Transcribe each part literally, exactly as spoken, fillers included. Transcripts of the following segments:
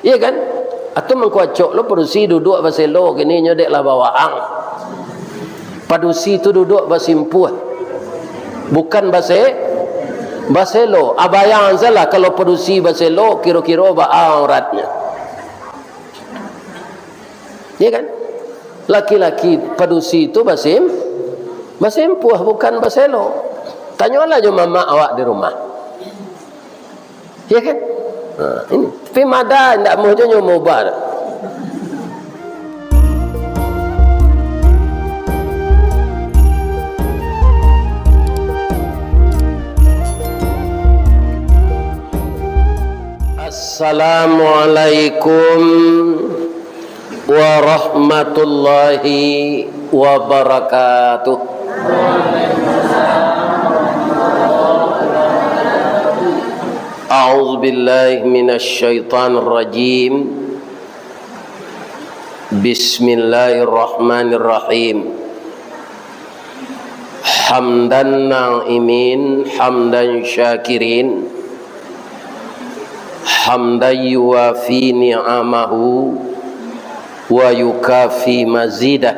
Iya kan? Atau mangko acok lo padusi duduak baselo kini nyo dek lah bawaang. Padusi tu duduak basimpuah. Bukan base-, baselo. Abayang salah kalau padusi baselo, kiro-kiro baa auratnyo. Iya kan? Laki-laki padusi tu basim-, basimpuah, bukan baselo. Tanyolah jo mamak awak di rumah. Ya kan? Ha, ini. Tapi mada ndak amuah jo nyo maubah. Assalamualaikum warahmatullahi wabarakatuh. A'udzubillahi minasyaitonirrajim. Bismillahirrahmanirrahim. Hamdan na'imin, hamdan syakirin, hamdan yuwafi ni'amahu, wa yukafi mazidah.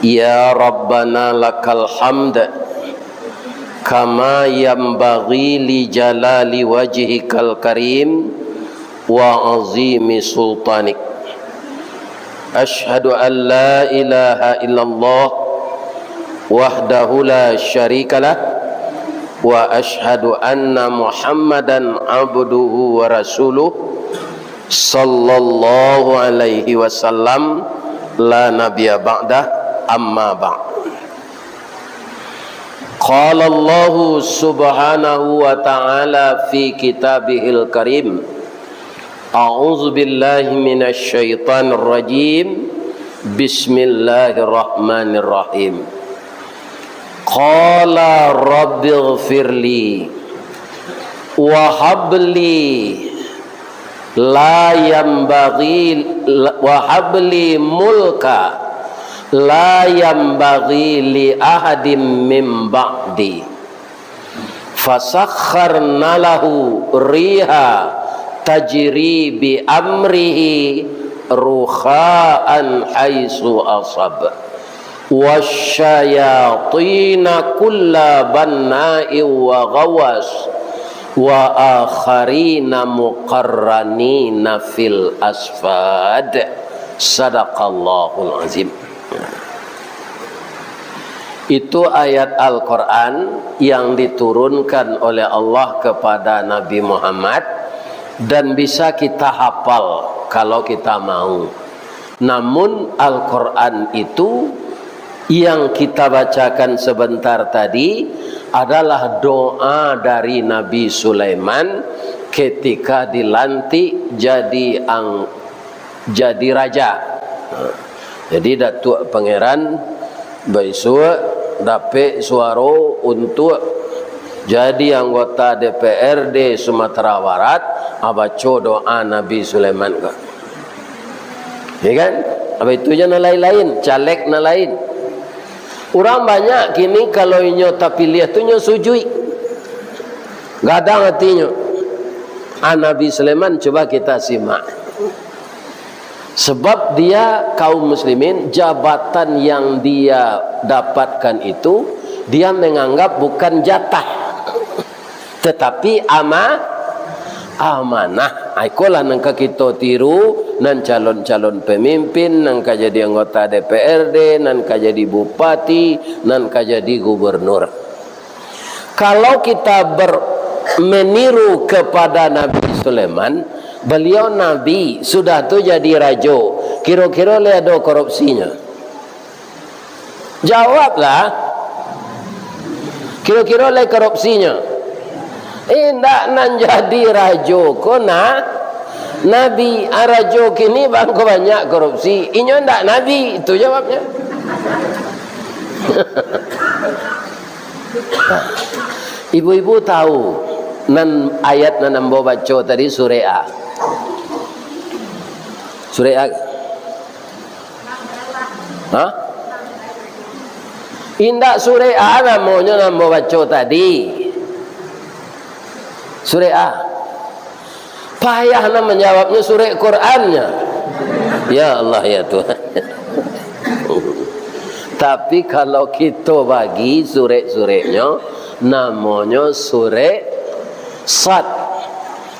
Ya Rabbana lakal hamd, kama yanbaghi li jalali wajhikal karim, wa azimi sultanik. Asyhadu an la ilaha illallah wahdahu la syarikalah, wa asyhadu anna Muhammadan abduhu wa rasuluh, sallallahu alaihi wasallam, la nabiyya ba'dah, amma ba'd. Qala Allahu subhanahu wa ta'ala fi kitabihil karim, a'udzu billahi minasy syaithanir rajim. Bismillahirrahmanirrahim. Qala rabbighfirli wa habli la yanbaghi, wa habli mulka la yanbaghi li ahadim min ba'di. Fasakharna lahu riha tajri bi amrihi rukha'an haitsu ashab. Wasyayatina kulla banna'in wa ghawwas, wa akharina muqarranina fil asfad. Sadaqallahul azim. Itu ayat Al-Quran yang diturunkan oleh Allah kepada Nabi Muhammad, dan bisa kita hafal kalau kita mau. Namun, Al-Quran itu yang kita bacakan sebentar tadi adalah doa dari Nabi Sulaiman ketika dilantik jadi ang-, jadi raja. Ha. Jadi, Datuak Pangeran baisuak dapek suaro untuak jadi anggota D P R D Sumatera Barat, ha, baco doa Nabi Sulaiman ko. Ya kan? Abih tu jo nan lain-lain, caleg nan lain. Urang banyak kini kalau inyo tapiliah tu inyo sujuik. Gadang atinyo. Ah, Nabi Sulaiman, cuba kita simak. Sebab dia kaum muslimin, jabatan yang dia dapatkan itu, dia menganggap bukan jatah. Tetapi ama-, amanah. Ah, ikolah nan ka kito tiru, nan calon-calon pemimpin, nan ka jadi anggota D P R D, nan ka jadi bupati, nan ka jadi gubernur. Kalau kita ber-, meniru kepada Nabi Sulaiman, beliau nabi, sudah tu jadi rajo, kiro-kiro lai ado korupsinyo? Jawablah. Kiro-kiro lai korupsinyo? Indak, nan jadi rajo ko na-, nabi. Ah, rajo kini bangko banyak korupsi. Inyo ndak nabi, itu jawabnyo. Ibu-ibu tahu nan ayat nan ambo baco tadi surek a? Surek a? Ha? Indak surek a namonyo nan ambo baco tadi. Surek a. Payah nak manjawabnyo surek Qurannyo. Ya Allah, ya Tuhan. Tapi kalau kito bagi surek-sureknyo, namonyo surek Sad.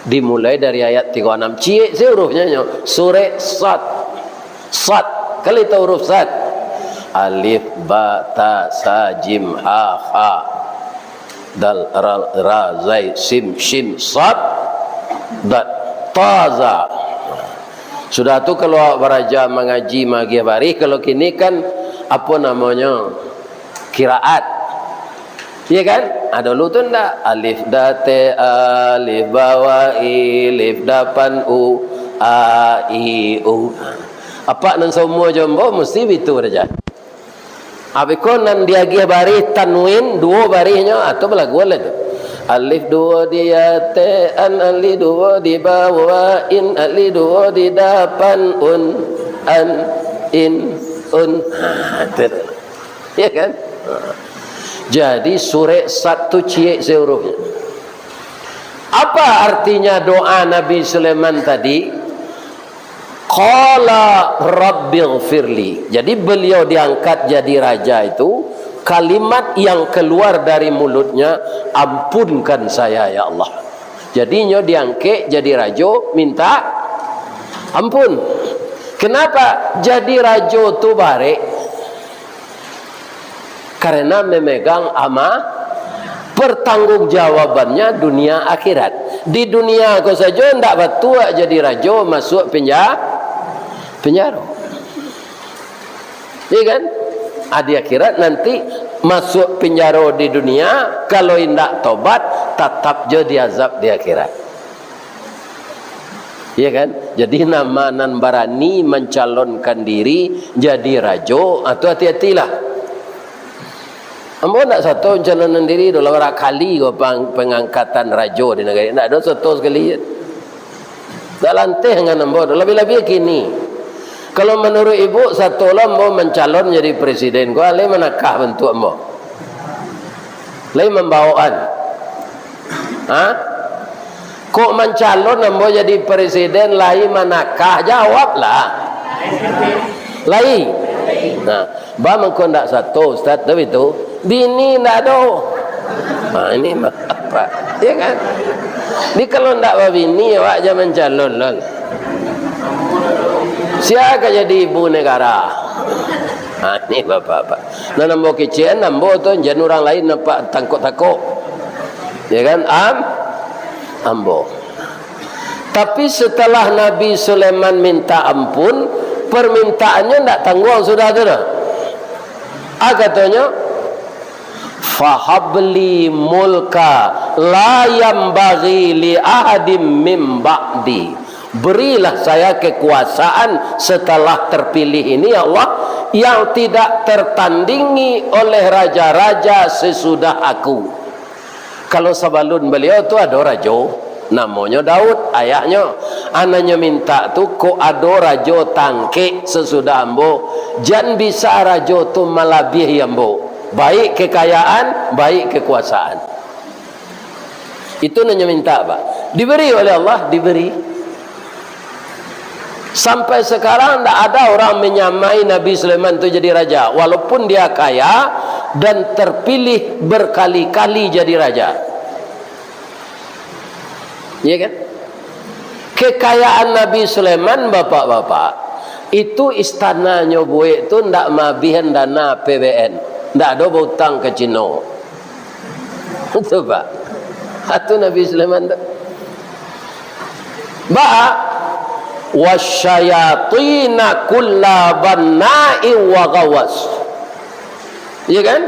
Dimulai dari ayat tigo anam. Ciek se hurufnyo nyo. Surek Sad. Sad. Kali tau huruf Sad? Alif, ba, ta, sa, jim, ha, kha. Dal, ra, ra, zai, sim, shin, sad, dad, taza. Sudah tu, kalau awak baraja mangaji magiah barih, kalau kini kan, apo namonyo, kiraat. Iya kan? Ah, dulu tu ndak. Alif date alif bawahi, lif dapan u, a, i, u. Apak nan saumua jo ambo, musti bitu baraja. Abih ko nan diagiah barih tanwin, duo barihnyo, ah, tu balagu lah tu. Alif duo di atean, alif duo di bawain, alif duo di dapan un, an, in, un. Ha, tu. Ya kan? Ha. Jadi, surek Sad tu ciek se hurufnyo. Apa artinya doa Nabi Sulaiman tadi? Qala rabbighfirli. Jadi, beliau diangkat jadi raja itu, kalimat yang keluar dari mulutnya, "Ampunkan saya, ya Allah." Jadi, nyo diangkek jadi rajo, minta ampun. Kenapa? Jadi rajo tu barek. Karena memegang ama-, pertanggungjawabannya dunia akhirat. Di dunia ko sajo ndak batuak jadi rajo, masuak penja-, penjaro. Iya kan? Ah, di akhirat nanti masuak penjaro di dunia, kalau indak tobat, tatap jo diazab di akhirat. Iya kan? Jadi, nama nan barani mancalonkan diri jadi rajo, ah, tu hati-hatilah. Ambo ndak sato mancalonkan diri doh, lah barakali ko pang-, pangangkatan rajo di nagari. Ndak ado sato sakali. Ndak lanteh ngan ambo doh, labiah-labiah kini. Kalau manuruik ibu, sato lah ambo mancalon jadi presiden ko, alai manakah bantuak ambo. Lai mambaoan. Ha? Kok mancalon ambo jadi presiden lai manakah? Jawablah. Lai. Nah, ba mangko ndak sato, Ustaz, tu itu. Bini ndak ado. Ha, ini mah apa? Ya kan? Jadi kalau ndak babini, awak jan mancalon lah. Sia ka jadi ibu negara? Ha, ini bapak-bapak. Nan ambo kecekan, ambo tu, jan urang lain nampak tangkok-tangkok. Ya kan? Am-, ambo. Tapi setelah Nabi Sulaiman minta ampun, permintaannyo ndak tangguang sudah tu doh. Ah, katonyo, "Fahabli mulka la yambaghi li ahadim min ba'di." Berilah saya kekuasaan setelah terpilih ini, ya Allah, yang tidak tertandingi oleh raja-raja sesudah aku. Kalau sabalun baliau tu ado rajo, namonyo Daud, ayahnyo. Anaknyo minta tu, kok ado rajo tangkek sasudah ambo, jan bisa rajo tu malabiahi ambo, baik kekayaan, baik kekuasaan. Itu nan nyo minta, Pak. Diberi oleh Allah, diberi. Sampai sekarang ndak ada orang menyamai Nabi Sulaiman tu jadi raja, walaupun dia kaya dan terpilih berkali-kali jadi raja. Iya kan? Kekayaan Nabi Sulaiman, bapak-bapak, itu istananyo buek tu ndak maabihan dana A P B N, ndak ado bautang ka Cino. Itu, Pak. Itu Nabi Sulaiman tu. Ba, "Wasyayatina kulla banna'in wa ghawwas." Ya kan?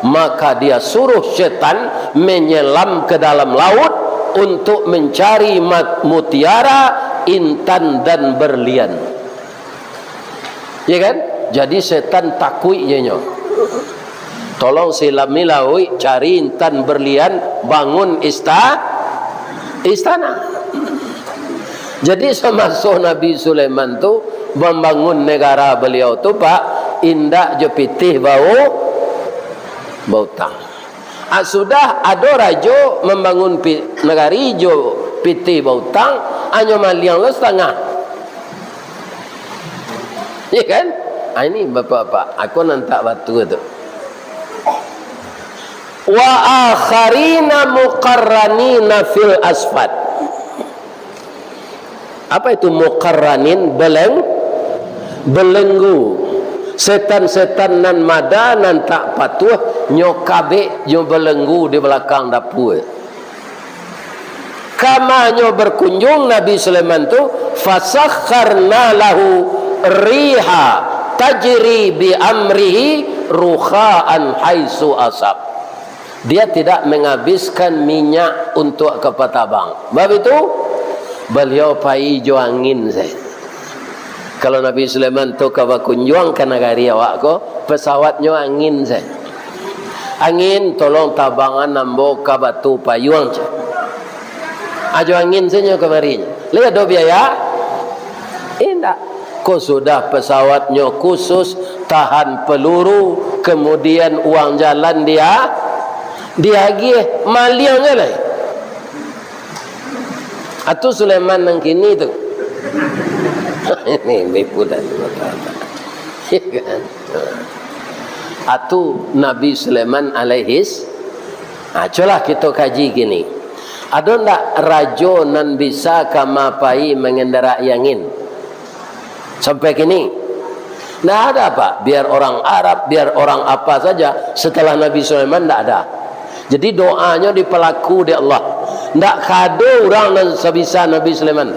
Maka dia suruh setan menyelam ke dalam laut untuk mencari mat-, mutiara, intan, dan berlian. Ya kan? Jadi setan takuik je nyo. Tolong silami lauik, cari intan berlian, bangun ista-, istana. Jadi samaso Nabi Sulaiman tu mambangun negara baliau tu, Pak, indak jo pitih bau-, bautang. Ah, sudah ado rajo mambangun pi-, nagari jo pitih bautang, Anyo maliang lo satangah. Ya kan? Ah, ini bapak-bapak, aku nantak batu tu. Wa akharina muqarranina fil asfad. Apa itu muqarranin? Beleng-, belenggu. Setan-setan nan mada, nan tak patuah, nyo kabek, nyo belenggu di balakang dapua. Kamanyo berkunjung Nabi Sulaiman tu, fasakharna lahu riha tajri bi amrihi rukha'an haitsu asab. Dia tidak menghabiskan minyak untuk kapal tabang. Sebab itu, beliau pai jo angin saja. Kalau Nabi Sulaiman tu ka bakunjuang ka nagari awak ko, pesawatnyo angin saja. Angin, tolong tabangan ambo ka Batu Payuang, cak. Ajo angin sajo kamari. Lai ado biaya? Indak. Ko sudah pesawatnyo khusus, tahan peluru, kemudian uang jalan dia, diagiah, maliang je lai. Atu Sulaiman nan kini tu. Ini bipudan. Ya kan? Atu Nabi Sulaiman alaihis. Ha, cubolah kito kaji kini. Ado ndak rajo nan bisa ka ma pai mangendarai angin? Sampai kini, ndak ada, Pak. Biar orang Arab, biar orang apa saja, setelah Nabi Sulaiman ndak ada. Jadi doanyo dipalaku dek Allah. Ndak kado urang nan sabisa Nabi Sulaiman.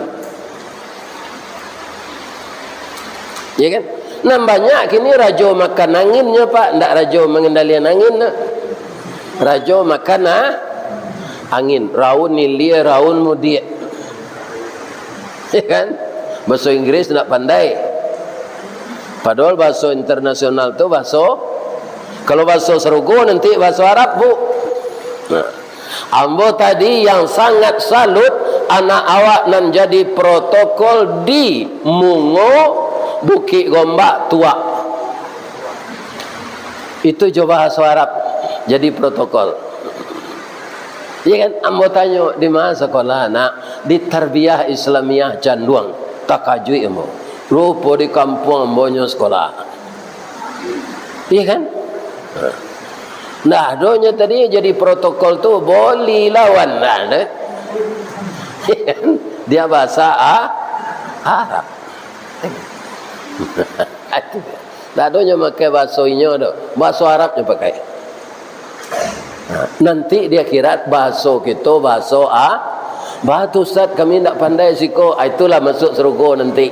Ya kan? Nan banyak kini rajo makan anginnyo, Pak, ndak rajo mangendalian angin, nah. Rajo makan, ah, angin, raun ilia, raun mudiak. Ya kan? Bahaso Inggris ndak pandai. Padahal bahaso internasional tu bahaso, kalau bahaso sarugo nanti bahaso Arab, Bu. Nah. Ambo tadi yang sangat salut anak awak nan jadi protokol di Mungo, Bukik Gombak, Tuak. Itu jo bahaso Arab, jadi protokol. Iya kan? Ambo tanyo, "Di ma sakolah, Nak?" "Di Tarbiyah Islamiyah Canduang." Takajuik ambo. Rupo di kampuang ambo nyo sakolah. Iya kan? Nah, donyo tadi jadi protokol tu, boli lawan. Nah, deh. Dia bahasa A-, Arab. Tak adonyo makai bahaso inyo tu. Bahaso Arab nyo pakai. Nanti di akhirat, bahaso kito, bahaso A-, "Bah tu, Ustaz, kami ndak pandai siko." Ah, itulah masuk sarugo nanti.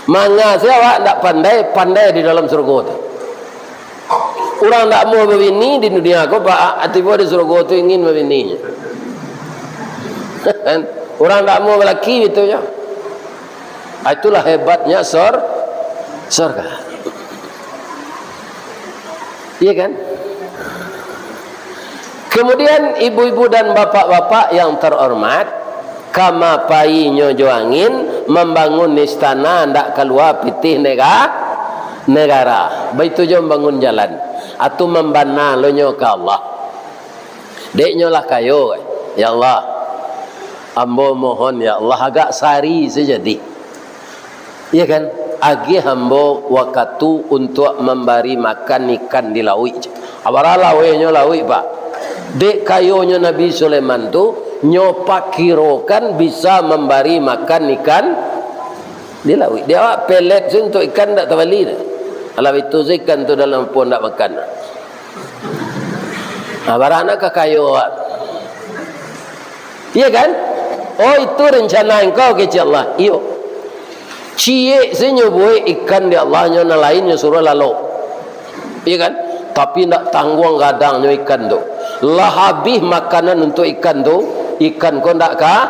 Manga se awak ndak pandai, pandai di dalam sarugo tu. Urang ndak amuah babini di dunia ko, ba-, tibo di sarugo tu ingin babini. Urang ndak amuah balaki, itu jo. Ah, itulah hebatnya sor-, sorga. Iya kan? Kemudian ibu-ibu dan bapak-bapak yang terhormat, kama painyo jo angin, mambangun istana ndak kalua pitih nega-, negara. Baitu jo mambangun jalan. Atu mambana lo nyo ka Allah. Dek nyo lah kayo, "Ya Allah, ambo mohon, ya Allah, agak sari sajo di." Iya kan? "Agiah ambo wakatu untuak mambari makan ikan di lauik." Abara lawenyo lauik, Pak. Dek kayonyo Nabi Sulaiman tu, nyo pakirokan bisa mambari makan ikan di lauik. Di awak pelet se untuak ikan ndak tabali tu. Alah itu se ikan tu dalam apo ndak makan. Nah, baranak ka kayo awak. Iya kan? "Oh, itu rencana engkau," kecek Allah. "Iyo." Ciek se nyo buek ikan di Allah, nyo nan lain nyo suruah lalok. Iya kan? Tapi ndak tangguang gadangnyo ikan tu. Lah habih makanan untuak ikan tu, ikan ko ndak ka-,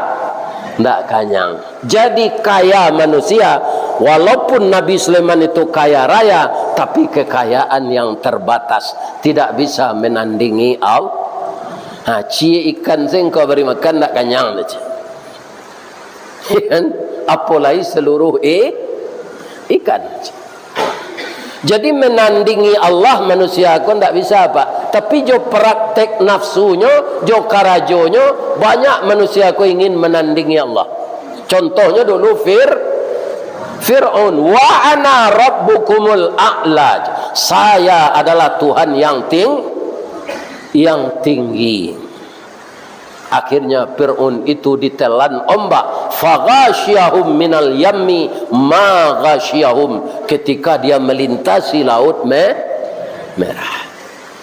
ndak kanyang. Jadi kaya manusia, walaupun Nabi Sulaiman itu kaya raya, tapi kekayaan yang terbatas, tidak bisa menandingi Al-, ha, ciek ikan se engkau bari makan, ndak kanyang tu, cik. Kan? Apolai seluruh i-, ikan. Jadi, menandingi Allah manusia ko ndak bisa, Pak. Tapi jo praktek nafsunyo, jo karajonyo, banyak manusia ko ingin menandingi Allah. Contohnyo dulu Fir-, Fir'aun, "Wa ana rabbukumul a'la." Saya adalah Tuhan yang ting-, yang tinggi. Akhirnya Fir'aun itu ditelan ombak. "Faghasyahum minal yammi ma ghasyahum." Ketika dia melintasi Laut Me-, Merah.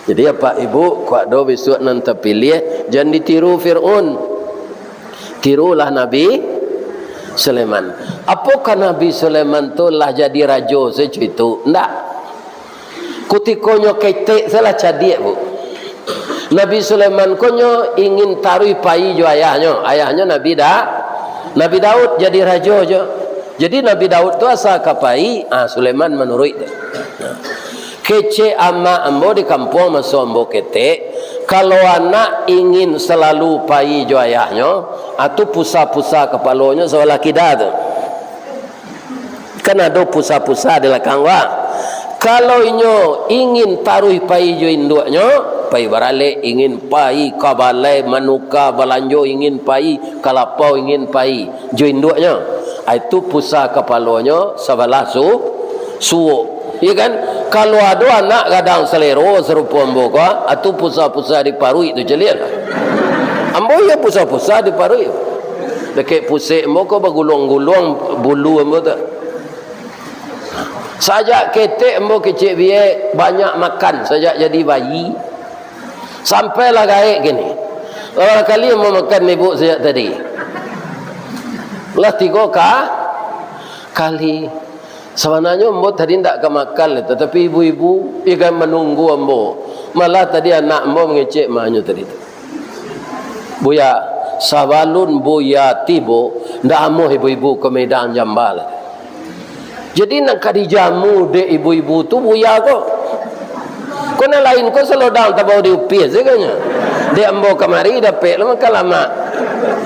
Jadi, Apak Ibu, kok ado bisuak nan tapiliah, jan ditiru Fir'aun. Tirulah Nabi Sulaiman. Apokah Nabi Sulaiman tu lah jadi rajo sajo itu? Ndak. Kutikonyo ketek salah cadiak, Bu. Nabi Sulaiman ko nyo ingin taruih pai jo ayahnyo. Ayahnyo Nabi Da-, Nabi Daud jadi rajo jo. Jadi Nabi Daud tu asa ka pai, ah, Sulaiman manuruik tu. Kecek amak ambo di kampuang maso ambo ketek, kalau anak ingin salalu pai jo ayahnyo, ah, tu pusa-pusa kapalonyo sabalah kida tu. Kan ado pusa-pusa di lakang, Pak. Kalau inyo ingin taruih pai jo induaknyo, pai baralek, ingin pai ka balai manuka balanjo, ingin pai ka lapau, ingin pai jo induaknyo. Ah, itu pusa kapalonyo sabalah su-, suok. Iyo kan? Kalau ado anak gadang salero sarupo ambo ko, ah, tu pusa-pusa di paruik tu caliak. Ambo iyo pusa-pusa di paruik. Dakek pusek ambo ko baguluang-guluang bulu ambo tu. Sajak ketek ambo kecek biek, banyak makan sajak jadi bayi. Sampailah gaek kini. Barangkali ambo makan ibuk sajak tadi. Lah tigo ka-, kali. Sabananyo ambo tadi ndak ka makan, tatapi ibu-ibu ikan manunggu ambo. Malah tadi anak ambo mangecek manyo tadi tu. Buya, sabalun Buya tibo, ndak amuah ibu-ibu ka Medan Jamba lai. Jadi, nan ka dijamu dek ibu-ibu tu Buya ko. Ko nan lain ko salodang tabao di upih sajo nyo. Dek ambo kamari dapek lah makan lamak.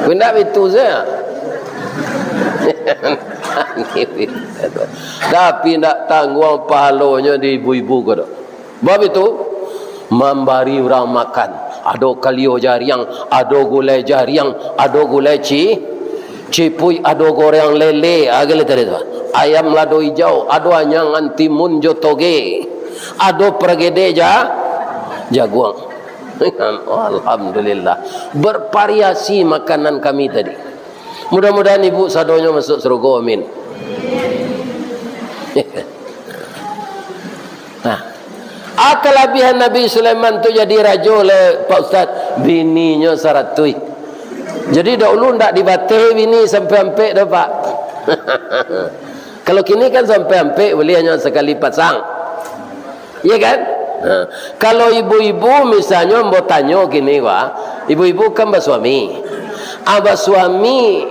Ko indak bitu sajo. Tapi indak tangguang pahalonyo di ibu-ibu ko doh. Bab itu, mambari urang makan. Ado kalio jariang, ado gulai jariang, ado gulai ci-, cipuik, ado goreng lele, ah, gale tadi tu. Ayam lado ijau, ado anyangan timun jo toge, ado pergede ja-, jaguang. Alhamdulillah, bervariasi makanan kami tadi. Mudah-mudahan ibu sadonyo masuk sarugo, amin. Nah, ah, kalabiahan Nabi Sulaiman tu jadi rajo le, Pak Ustaz, bininyo saratuih. Jadi, dahulu ndak dibateh bini sampai ampek doh, Pak. Kalau kini kan sampai ampek, buliah nyo sakali pasang. Iya kan? Nah, kalau ibu-ibu misalnyo ambo tanyo kini, wah, ibu-ibu kan basuami. Ah, basuami,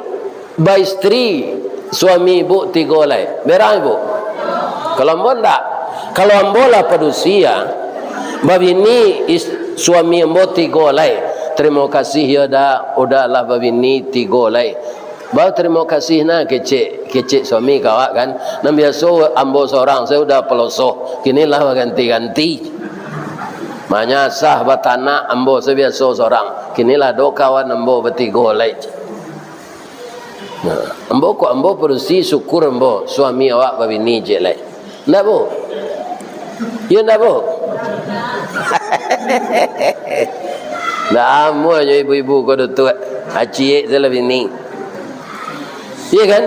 baistri, suami ibu tigo lai. Berang ibu? Kalau ambo ndak. Kalau ambo lah padusi, ya, babini is-, suami ambo tigo lai. Tarimo kasih, ya, Da, udah lah babini tigo lai. Bah, tarimo kasih nah, kecek, kecek suami ka awak kan. Nan biaso ambo sorang sajo udah palosoh, kini lah baganti-ganti. Manyasah batanak ambo sabiaso sorang, kini lah ado kawan ambo batigo lai. Nah, ambo kok ambo padusi, syukur ambo suami awak babini ciek lai. Ndak, Bu? Iyo ndak, Bu? Ndak amuah nyo ibu-ibu ko dutuak. Aciek salah bini. Iya kan?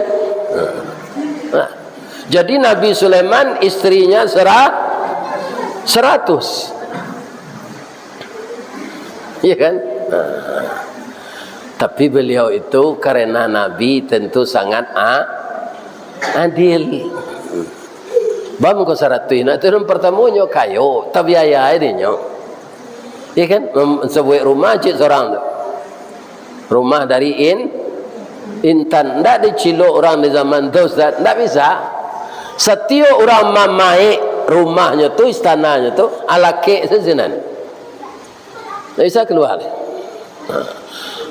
Nah. Jadi Nabi Sulaiman istrinya sera-, seratus. Iya kan? Nah. Tapi beliau itu karena Nabi tentu sangat a-, adil. Bam ko saratuih, nak turun partamonyo kayo, tabiaya dinyo. Iya kan? Mem-, sabuik rumah cik sorang tu. Rumah dari in-, intan. Ndak dicilok urang di zaman tu, Ustaz. Ndak bisa. Satiok urang mamaek rumahnyo tu, istananyo tu, alakek sasinan. Ndak bisa kalua lai. Ha.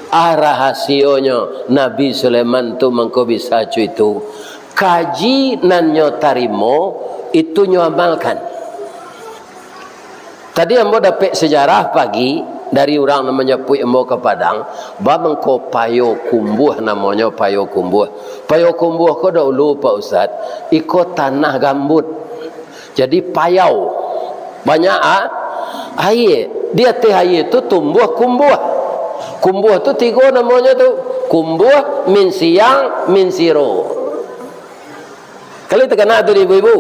Ah, rahasionyo Nabi Sulaiman tu mangko bisa cuy tu. Kaji nan nyo tarimo, itu nyo amalkan. Tadi ambo dapek sejarah pagi, Dari urang nan manjapuik ambo ka Padang, ba mangko Payokumbuah namonyo, Payokumbuah. Payokumbuah ko dahulu, Pak Ustaz, iko tanah gambut. Jadi payau. Banyak, a, aia. Di ateh aia tu tumbuah kumbuah. Kumbuah tu tigo namonyo tu. Kumbuah, minsiang, minsiro. Kalau takana tu di ibu-ibu.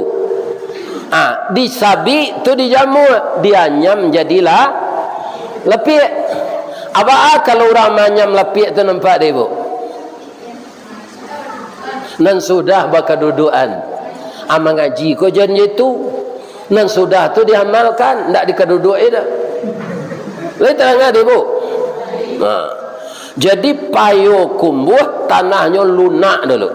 Ah, disabik tu dijamua, dianyam jadilah lapiak. Abaa kalau urang manyam lapiak tu nampak dek ibu? Nan sudah bakadudukan. Ah, mangaji ko jan itu. Nan sudah tu diamalkan, ndak dikaduduak-i dah. Lai tarang dek ibu? Nah. Jadi Payokumbuah tanahnyo lunak dulu.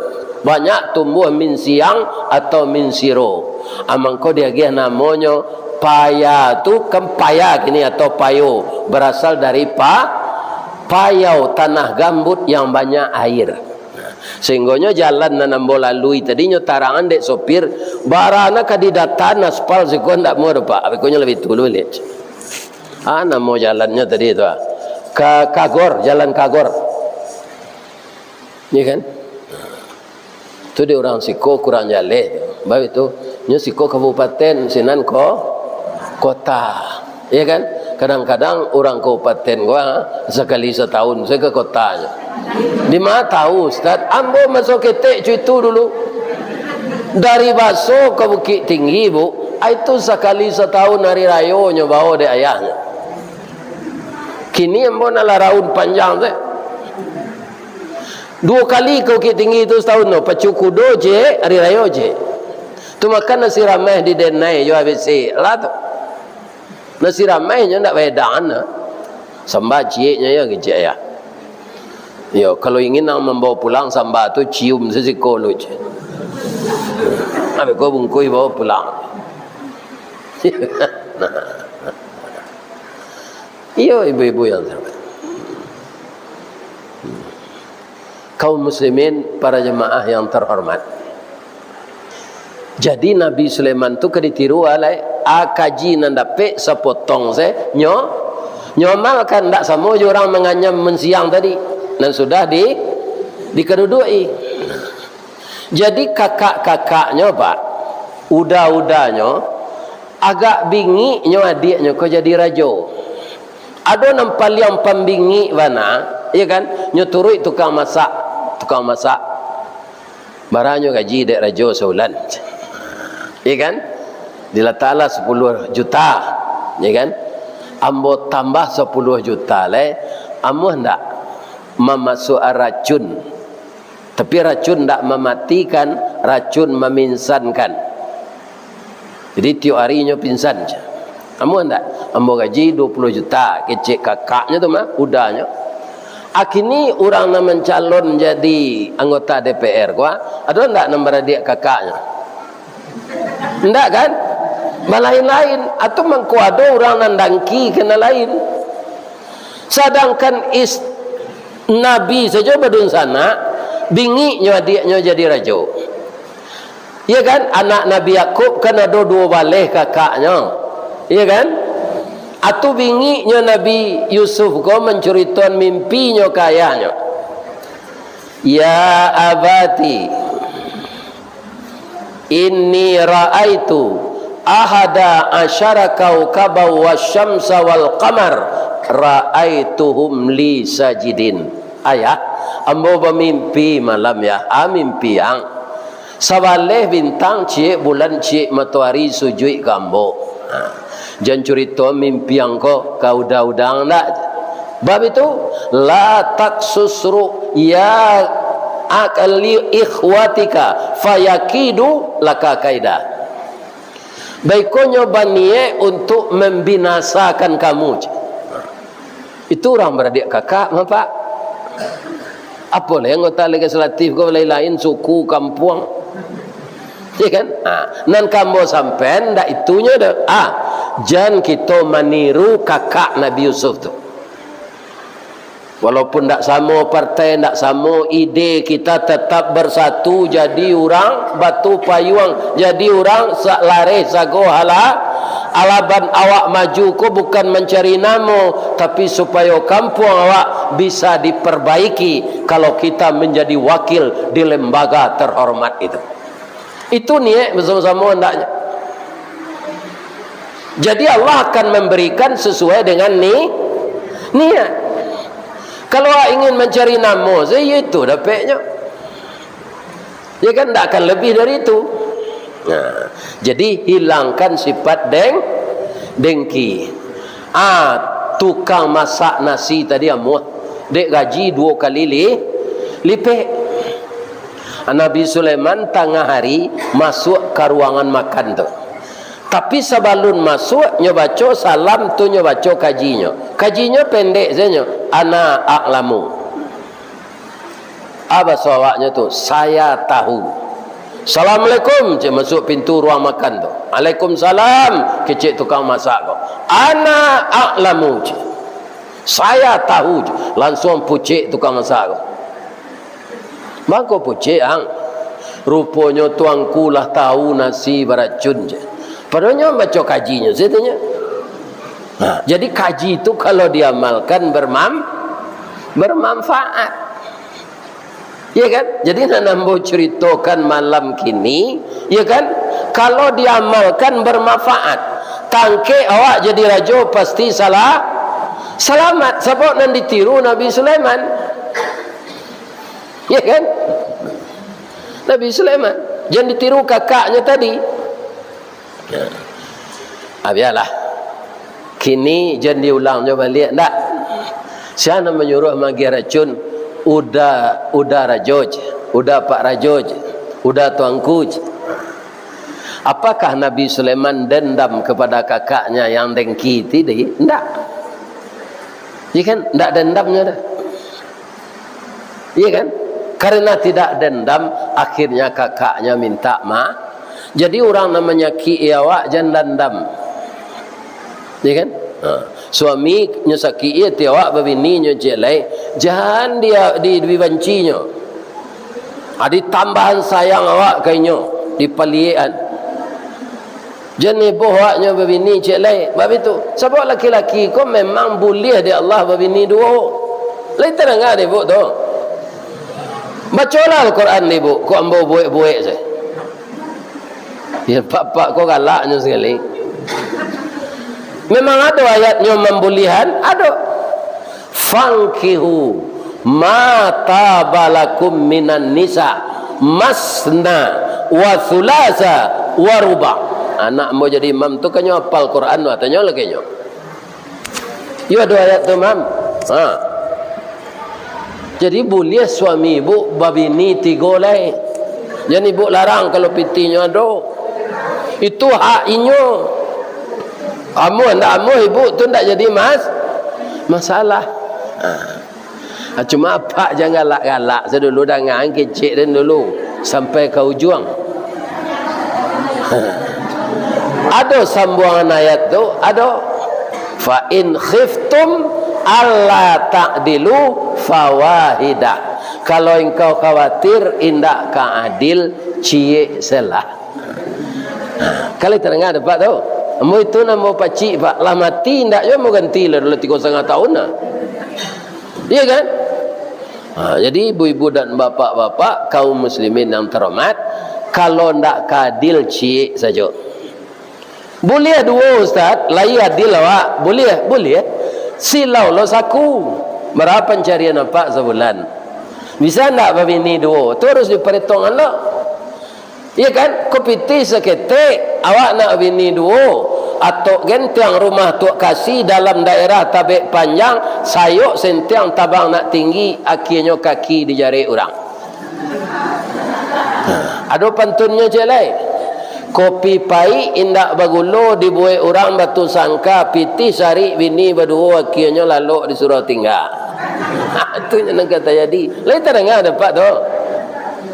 Banyak tumbuah minsiang atau minsiro. Ah, mangko diagiah namonyo paya tu, kan paya kini atau payo, barasal dari pa-, payau, tanah gambut yang banyak air. Sahinggonyo jalan nan ambo lalui tadi nyo tarangan dek sopir, barana ka didataan aspal siko ndak muah doh, Pak. Abikonyo labiah tulu liek. Ah, namo jalannyo tadi tu, ah. Ka-, Kagor, Jalan Kagor. Iya kan? Tu di urang siko kurang jaleh tu. Baik tu, nyo siko kabupaten, sinan ko-, kota. Iya kan? Kadang-kadang urang kabupaten ko, ha, sakali satahun sajo ka kotanyo. Di ma tahu, Ustaz? Ambo maso ketek cuitu dulu. Dari Baso ka Bukittinggi, Bu, itu sakali satahun hari rayonyo bao dek ayahnyo. Kini ambo nak laraun panjang tu. Duo kali ka Bukittinggi tu satahun tu, pacu kudo ciek, hari rayo ciek. Tu makan nasi rameh di Denai jo A B C lah tu. Nasi rameh nyo ndak baedangan lah. Samba cieknyo yo kecek ya. Yo, kalau ingin nak mambawa pulang samba tu, cium sasiko lu ciek. Abih ko bungkuih bawa pulang. Nah. Iyo, ibu-ibu yang terhormat. Kaum muslimin, para jemaah yang terhormat. Jadi, Nabi Sulaiman tu ka ditiru alai, a kaji nan dapek sapotong se, nyo, nyo amalkan, ndak samo jo urang manganyam minsiang tadi, nan sudah di, dikaduduak-i. Jadi, kakak-kakaknyo, Pak, uda-udanyo, agak bingiknyo adiaknyo ko jadi rajo. Ado nan paliang pambingik bana, iyo kan? Nyo turuik tukang masak, tukang masak. Bara nyo gaji dek rajo saulan? Iyo kan? Dilataklah sapuluah juta, iyo kan? Ambo tambah sapuluah juta lai, amuah ndak mamasuak racun? Tapi racun ndak mamatikan, racun maminsankan. Jadi, tiok ari nyo pingsan. Amuah ndak? Ambo gaji duo puluah juta, kecek kakaknyo tu mah, udanyo. A kini urang nan mancalon jadi anggota D P R ko, ado ndak nan baradiak kakaknyo? Ndak kan? Balain-lain. Atau mangko ado urang nan dangki ka nan lain. Sadangkan is-, Nabi sajo badunsanak, bingiknyo adiaknyo jadi rajo. Iya kan? Anak Nabi Yakub kan ado duo baleh kakaknyo. Iya kan? Atu bingiknyo Nabi Yusuf ko mancuritoan mimpinyo ka ayahnyo. "Ya abati, inni ra'aitu ahada asyara kaukaban wasyamsa wal qamar ra'aituhum li sajidin." Ayah, ambo bamimpi malam, Yah. A mimpi ang. Sabaleh bintang, ciek bulan, ciek matoari sujuik ka ambo. Ha. Jan curito mimpi ang ko ka uda-uda ang ndak. Bab itu, la taksus ru'ya ak-, li ikhwatika fayakidu laka kaida. Baikonyo baniek untuk mambinasakan kamu. Itu urang baradiak kakak, Bapak. Apo lai anggota legislatif ko, lain-lain suku, kampuang. Ya kan? Ha, nan ka ambo sampaian ndak itunyo doh. Ah, jan kito maniru kakak Nabi Yusuf tu. Walaupun ndak samo partai, ndak samo ide, kita tetap bersatu jadi urang Batu Payuang, jadi urang sa-, lareh sago hala-, Alaban awak maju ko bukan mancari namo, tapi supayo kampuang awak bisa diperbaiki kalau kita menjadi wakil di lembaga terhormat itu. Itu niat bersama-sama hendaknya. Jadi Allah akan memberikan sesuai dengan ni, niat. Kalau awak ingin mancari namo, saya itu dapatnya. Ya kan, ndak akan lebih dari itu. Nah, jadi hilangkan sifat deng-, dengki. Ah, tukang masak nasi tadi amuah, dek gaji duo kali li-, lipek. Nabi Sulaiman tangah hari masuak ka ruangan makan tu. Tapi sabalun masuak, nyo baco salam tu, nyo baco kajinyo. Kajinyo pendek sajo, "Ana a'lamu." Apa baso awaknyo tu? "Saya tahu." "Assalamualaikum," cek masuak pintu ruang makan tu. "Alaikumsalam," kecek tukang masak ko. "Ana a'lamu," cek. "Saya tahu," cek. Lansuang pucek tukang masak ko. "Mangko pucek, Ang?" "Ruponyo tuangku lah tahu nasi baracun," cek. Padahal nyo baco kajinyo, saya tanya. Nah, jadi kaji tu kalau diamalkan bermam-, bermanfaat. Ya kan? Jadi, nan ambo ceritokan malam kini, ya kan? Kalau diamalkan bermanfaat, tangkek awak jadi rajo pasti salah, salamat. Sabab nan ditiru Nabi Sulaiman. Ya kan? Nabi Sulaiman. Jan ditiru kakaknyo tadi. Ah, bialah. Kini jan diulangnyo baliak, ndak? Sia nan manyuruah magiah racun? Uda, uda rajo je, uda pak rajo je, uda tuangku je. Apakah Nabi Sulaiman dendam kepada kakaknya yang dengki tadi? Ndak. Ya kan? Ndak dendamnya dah. Iya kan? Karena tidak dendam, akhirnya kakaknya minta maaf. Jadi, urang nan manyakik-i awak, jan dandam. Iya kan? Ha. Suami nyo sakik-i ati awak, babini nyo ciek lai, jan dia di, dibanci nyo. Ha, ditambahan sayang awak ka inyo, dipaliek-an. Jan iboh awaknyo babini ciek lai, baitu. Sabab laki-laki ko memang buliah dek Allah babini duo. Lai tadanga dek ibuk tu? Bacolah Al-Quran dek ibuk, ko ambo buek-buek se. Ya, bapak ko galaknyo sakali. Memang ado ayatnyo mambuliahan, ado. "Fankihu ma taba lakum minan nisa, masna wa sulasa wa ruba." Anak ambo jadi imam tu kan nyo apal Quran tu, tanyo lah ka inyo. Iyo ado ayat tu, Mam. Ha. Jadi, buliah suami ibuk babini tigo lai. Jan ibuk larang kalau pitinyo ado. Itu hak inyo. Amuah ndak amuah, ibuk tu ndak jadi mas-, masalah. Ha. Ah, cuma apak jan galak-galak se dulu, dangaan kecek den dulu sampai ka ujuang. Ado sambuangan ayat tu, ado. "Fa in khiftum alla ta'dilu fawahidah." Kalau engkau khawatir indak ka adil, ciek se lah. Kalau tadanga dek apak tu. Ambo itu namo pacik, Pak. Lah mati, indak juo ambo ganti lah, lah tigo satangah tahun lah. Iya kan? Ha, jadi ibu-ibu dan bapak-bapak, kaum muslimin yang terhormat, kalau ndak ka adil, ciek sajo. Buliah duo, Ustaz, lai adil awak. Buliah, buliah. Silau lo saku. Bara pancarian apak sabulan? Bisa ndak babini duo? Tu harus diparetongan lo. Iya kan? Ko pitih saketek, awak nak bini duo, atok gentiang rumah tuak kasi dalam daerah Tabek Panjang, sayok sentiang tabang nak tinggi, akienyo kaki dijarek urang. Ado pantunnyo ciek lai. Kopi paik indak bagulo dibuek urang batu sangka, pitih sarik bini baduo, akienyo lalok disuruah tingga. Tu nan ka tajadi. Lai tadanga dek apak tu?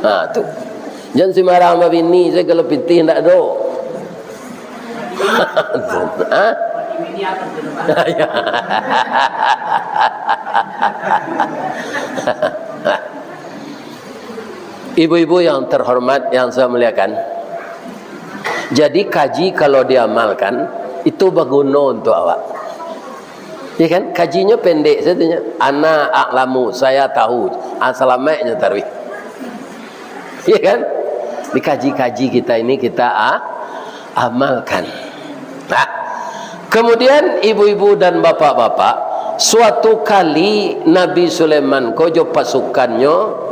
Ha, tu. Jan sumbarang babini sajo kalau pitih ndak ado. Ha? Ibu-ibu yang terhormat, yang saya muliakan, jadi kaji kalau diamalkan, Itu baguno untuak awak. Ya kan? Kajinyo pendek sajo nyo. Ana a'lamu, saya tahu. Ah, salamaiknyo taruih. Ya kan? Dikaji-kaji kita ini, kita, ah, amalkan. Nah, kemudian ibu-ibu dan bapak-bapak, suatu kali Nabi Sulaiman ko jo pasukannyo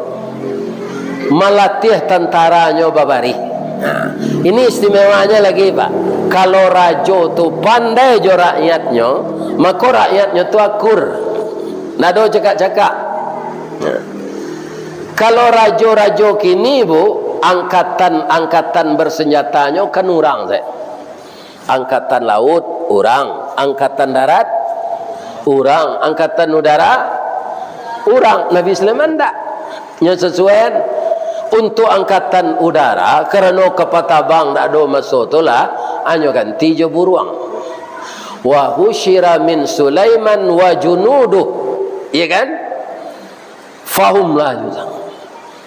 malatiah tantaranyo babarih. Nah, ini istimewanya lagi, Pak. Kalau rajo tu pandai jo rakyatnyo, mako rakyatnyo tu akur. Ndak ado cakak-cakak. Nah. Kalau rajo-rajo kini, Bu, angkatan-angkatan bersenjatanyo kan urang sajo. Angkatan laut, urang. Angkatan darat, urang. Angkatan udara, urang. Nabi Sulaiman ndak. Nyo sasuaian. Untuk angkatan udara, karano kapal tabang ndak ado maso tu lah, anyo ganti jo buruang. Wa husyira min Sulaiman wa junuduh. Iya kan? Fahum la yuza'un.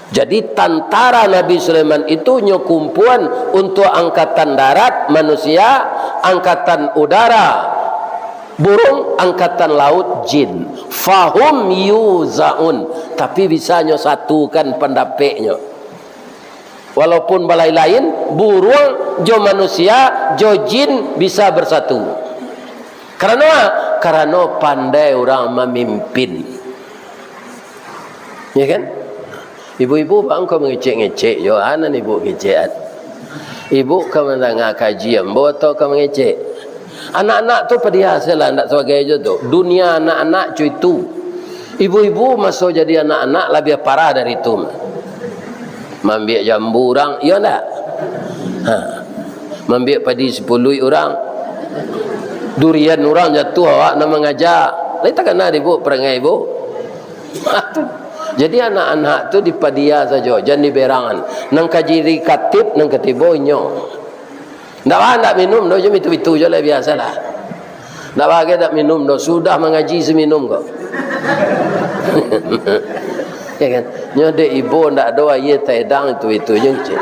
Jadi, tantara Nabi Sulaiman itu nyo kumpuan untuk angkatan darat, manusia, angkatan udara, burung, angkatan laut, jin. Fahum yuzaun. Tapi, bisa nyo satukan pandapeknyo. Walaupun balain-lain, buruang jo manusia, jo jin bisa bersatu. Karano, karano pandai urang mamimpin. Ya kan? Ibu-ibu, bang, kau mangecek-ngecek jo, anan ibu kecekan. Ibu ka mandanga kaji ambo atau ka mangecek? Anak-anak tu padiah sajolah, ndak sabagai jo tu. Dunia anak-anak co itu. Ibu-ibu maso jadi anak-anak labiah parah dari tu. Maambiak jambu urang, iyo ndak? Ha. Maambiak padi sipuluik urang. Durian urang jatuah, awak nan mangaja. Lai takana dek ibu parangai ibu? Jadi anak-anak tu dipadiah sajo, jan diberangan. Nan ka jadi katib, nan ka tibo inyo. Ndak ba, ndak minum doh, jo bitu-bitu jo lah, biasalah. Ndak ba, ndak minum doh, sudah mangaji saminum ko. Ya kan? Nyo dek ibo ndak ado aia taedang itu-itu je, cik.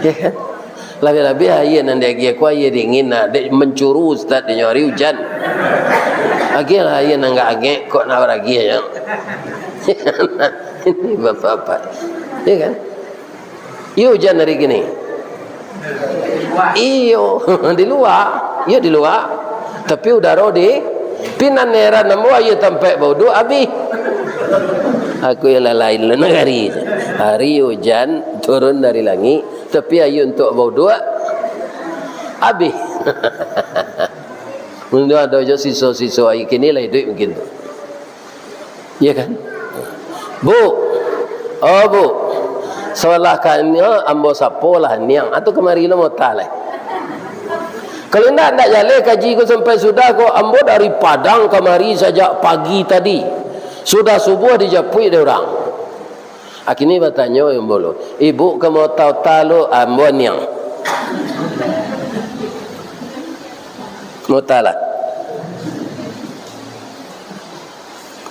Ya kan? Labiah-labiah aia nan diagiah ko aia dingin, nak dek mancuru ustaz dinyo ari ujan. Agiahlah aia nan agak angek, kok nak baragiah nyo. Ini bapak-bapak. Ya kan? Iyo ujan ari kini. Iyo, di lua. Iyo di lua. Tapi udaro di, pi nan heran ambo aia tampek bauduak abih. Aku yang lain-lain lah nagari. Hari ujan turun dari langik, tapi aia untuak bauduak abih. Mun ado jo siso-siso aia kini lah iduik mungkin tu. Iya kan? Bu, oh Bu, salah kanyo ambo sapolah niang, atau kamari lo mota lai. Kalau indak, ndak jaleh kaji ko sampai sudah ko, ambo dari Padang kamari sajak pagi tadi. Sudah subuah dijapuik dek urang. Akini batanyo ambo lo, ibu ka mota-ota lo, ambo niang. Mota lah.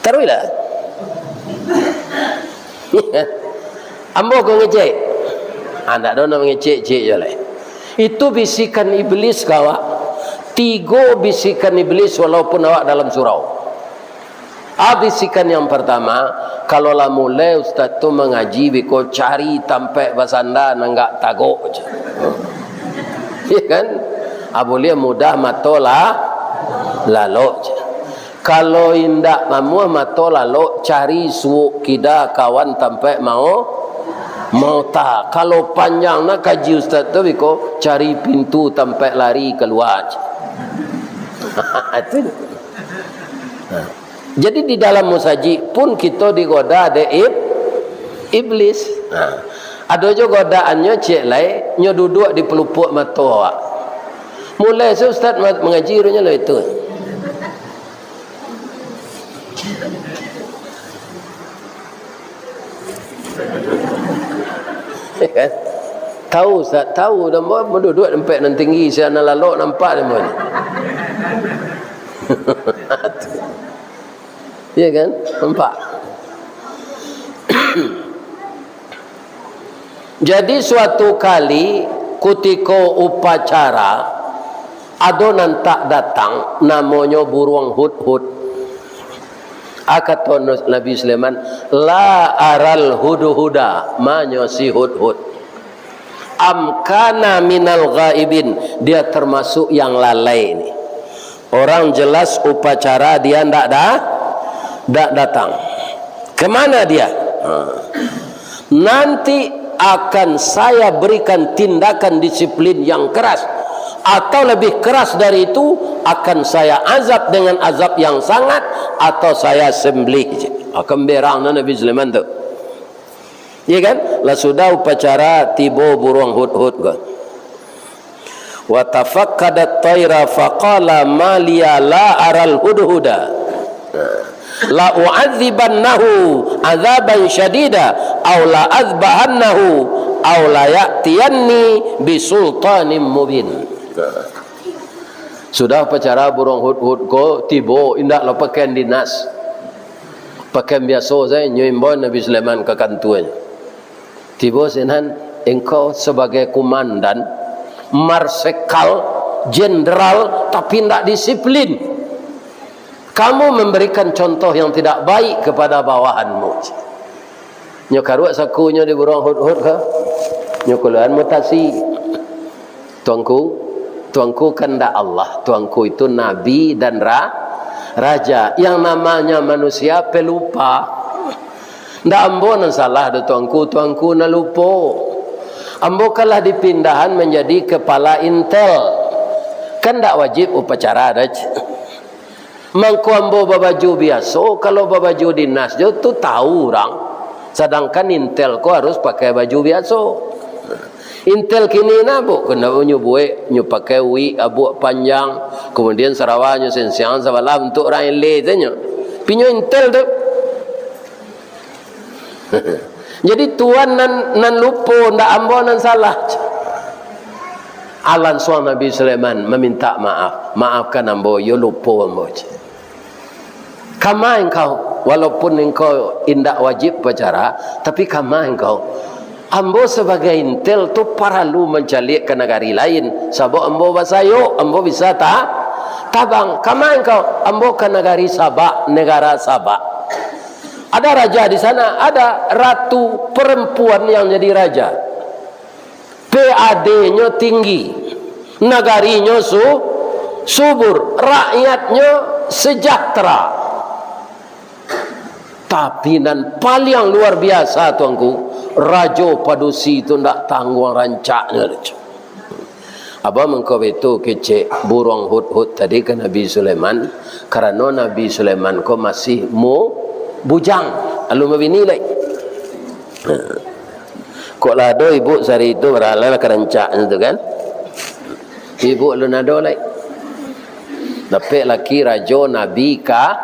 Taruihlah. Ambo ko ngecek. Ah, ndak ado nak mangecek-cek jo lai. Itu bisikan iblis ka awak. Tigo bisikan iblis walaupun awak dalam surau. Ah, bisikan yang pertama, kalau lah mulai ustaz tu mangaji biko cari tampek basanda nan agak tagok je. Ya kan? Ah, buliah mudah mato lah, lalok je. Kalau indak namuah mato lalok, cari suok kida kawan tampek mao, mota. Kalau panjang na kaji ustaz tu biko, cari pintu tampek lari kalua. Itu. Nah. Jadi di dalam musajik pun kito digoda dek ib-, iblis. Nah. Ado jo godaannyo ciek lai, nyo duduak di pelupuak mato awak. Mulai se ustaz ma-, mangaji runyo lah itu. Kan? Tahu, Ustaz, tahu. Namo baduduak tampek nan tinggi, sia nan lalok nampak namo ni. Ya kan? Nampak? Jadi, suatu kali, kutiko upacara, ado nan tak datang, namonyo buruang hudhud. A kato Nabi Sulaiman, "La aral hudhuda," manyo si hudhud. "Am kana minal ghaibin," dia termasuk yang lalai ni. Orang jelas upacara dia ndak da-, ndak datang. Kemana dia? Ha. Nanti akan saya berikan tindakan disiplin yang keras, atau lebih keras dari itu, akan saya azab dengan azab yang sangat, atau saya sembelih. Akan berang Nabi Sulaiman tu. Iya kan? Lah sudah upacara, tibo buruang hudhud ko. "Wa tafaqqadat thaira faqala ma liya la aral hudhuda. La u'adzibannahu adzaban syadida, au la azbahannahu, au la ya'tiyanni bisultanim mubin." Sudah upacara, buruang hudhud ko tibo, indak lo pakaian dinas. Pakaian biaso sajo, nyo imbau Nabi Sulaiman ka kantuanyo. Tibo sinan, engkau sebagai komandan, marsekal, jenderal, tapi ndak disiplin. Kamu memberikan contoh yang tidak baik kepada bawahanmu. Nyo karuak sakunyo di buruang hudhud ko. Nyo kaluaan mutasi. Tuanku, tuanku kandak Allah, tuanku itu nabi dan ra-, raja. Yang namanya manusia pelupa. Ndak ambo nan salah doh, tuanku, tuanku nan lupo. Ambo kan lah dipindahan manjadi kepala intel. Kan ndak wajib upacara doh. Mangko ambo babaju biaso, kalau babaju dinas jo tu tahu urang. Sadangkan intel ko harus pakai baju biaso. Intel kini nah, bu, kena nyo buek, nyo pakai wig abuak panjang, kemudian sarawanyo sensiang sabalah untuk urang eleh tu nyo. Pinyo intel tu. Jadi tuan nan, nan lupo, ndak ambo nan salah. Ah, lansuang Nabi Sulaiman maminta maaf. "Maafkan ambo, iyo lupo ambo." Kama engkau, walaupun engkau indak wajib upacara, tapi kama engkau. Ambo sabagai intel tu paralu mancaliak ka nagari lain, sabab ambo basayok, ambo bisa ta-, tabang. Kama engkau, ambo ka nagari Sabak, negara Sabak. Ada raja di sana, ada ratu perempuan yang jadi raja. P A D-nyo tinggi, nagarinyo su-, subur, rakyatnyo sejahtera. Tapi nan paliang luar biasa, tuanku, rajo padusi tu ndak tangguang rancaknyo. Abah mangko baitu kecek buruang hudhud tadi ka Nabi Sulaiman, karano Nabi Sulaiman ko masih mu-, bujang, alun babini lai. Kok lah ado ibu sari tu, baralah lah karancaknyo tu kan. Ibu alun ado lai. Dapek laki rajo nabi ka-,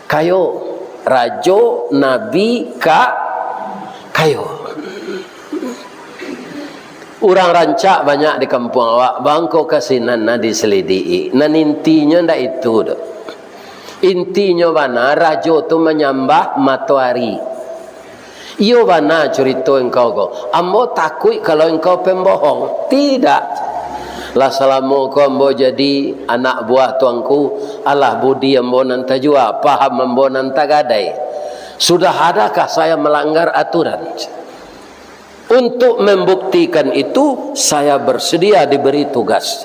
kayo. Rajo nabi ka-, kayo. Urang rancak banyak di kampuang awak, bangko ka sinan nan diselidiki. Nan intinyo ndak itu doh. Intinyo bana, rajo tu manyambah matoari. Iyo bana curito engkau ko. Ambo takuik kalau engkau pembohong. Tidak. Lah salamo ko ambo jadi anak buah tuanku, alah budi ambo nan tajua, paham ambo nan tagadai. Sudah adakah saya melanggar aturan? Untuk membuktikan itu, saya bersedia diberi tugas.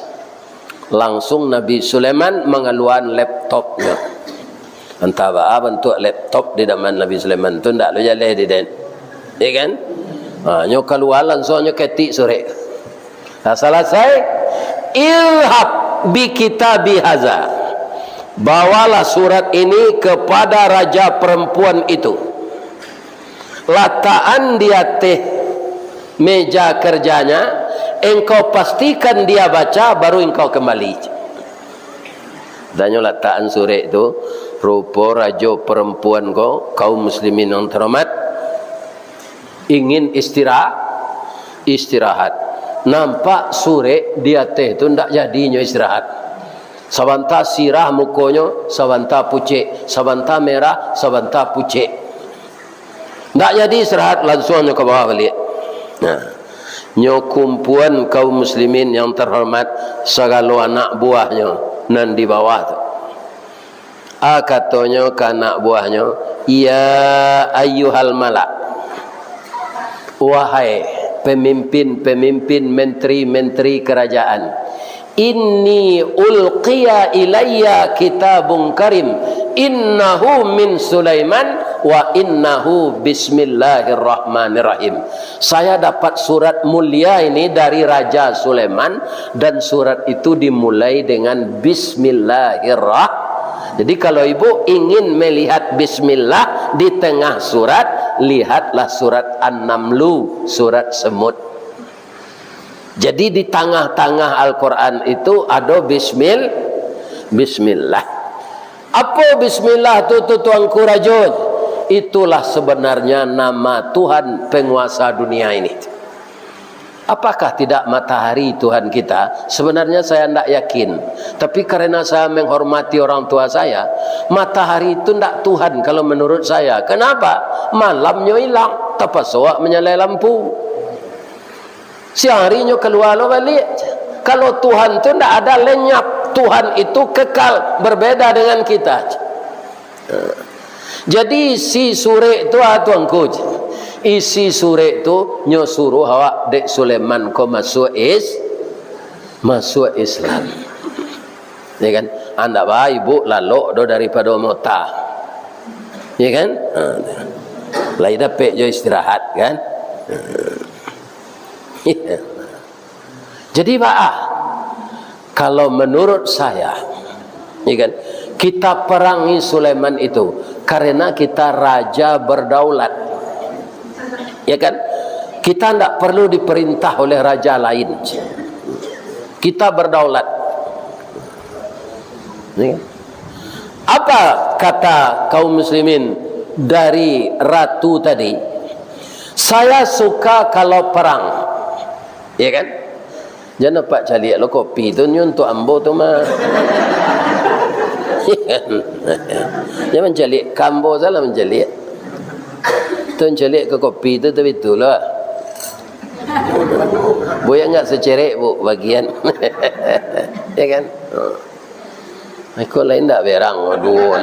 Langsung Nabi Sulaiman mangaluakan laptopnyo. Antah baa bantuak laptop di zaman Nabi Sulaiman tu, ndak lo jaleh di den. Ya kan? Ha, nyo kalua langsung nyo ketik surek. Nah, salasai, "Idhab bi kitabi haza." Bawalah surat ini kepada raja perempuan itu. Latakan di ateh meja kerjanya, engkau pastikan dia baca, baru engkau kembali. Danyo latakan surek tu, rupo rajo perempuan ko, kaum muslimin yang terhormat, ingin istira-, istirahat. Nampak surek di ateh tu ndak jadinyo istirahat. Sabanta sirah mukonyo, sabanta pucek, sabanta merah, sabanta pucek. Ndak jadi istirahat, lansuang nyo ka bawah baliak. Nah, nyo kumpuan kaum muslimin yang terhormat, sagalo anak buahnyo nan di bawah tu. A katonyo ka anak buahnyo, "Ya ayyuhal mala', wahai pemimpin-pemimpin, menteri-menteri kerajaan, inni ulqiya ilayya kitabun karim, innahu min Sulaiman wa innahu bismillahirrahmanirrahim." Saya dapat surat mulia ini dari Raja Sulaiman, dan surat itu dimulai dengan bismillahirrah-, Jadi, kalau ibu ingin melihat bismillah di tengah surat, lihatlah surat An-Namlu, surat semut. Jadi, di tangah-tangah Al-Quran itu ado bismil-, bismillah. Apo bismillah tu, tu Tuanku Rajo? Itulah sebenarnya nama Tuhan penguasa dunia ini. Apakah tidak matahari Tuhan kita? Sebenarnya saya ndak yakin. Tapi karena saya menghormati orang tua saya, matahari itu ndak Tuhan kalau menurut saya. Kenapa? Malamnyo ilang, tapaso awak manyalai lampu. Siang harinyo kalua lo baliak. Kalau Tuhan tu ndak ada lenyap. Tuhan itu kekal, berbeda dengan kita. Jadi isi surek tu, ah, Tuanku, isi surek tu nyo suruh awak dek Sulaiman ko masuak is-, masuak Islam. Ya kan? Andak ba ibu lalok do daripado mota. Ya kan? Ha. Lai dapek jo istirahat kan? Jadi, baa, kalau menurut saya, ya kan, kita perangi Sulaiman itu karena kita raja berdaulat. Ya kan? Kita ndak perlu diperintah oleh raja lain. Kita berdaulat. Ya kan? Apa kata kaum muslimin dari ratu tadi? "Saya suka kalau perang." Ya kan? Jan nampak caliak lo kopi tu, nyo untuak ambo tu mah. Jan mancaliak ka ambo, salah mancaliak. Tu mancaliak ka kopi tu, tapi itulah. Buya nggak secerek, Bu, bagian. Ya kan? Iko lain ndak berang, waduh.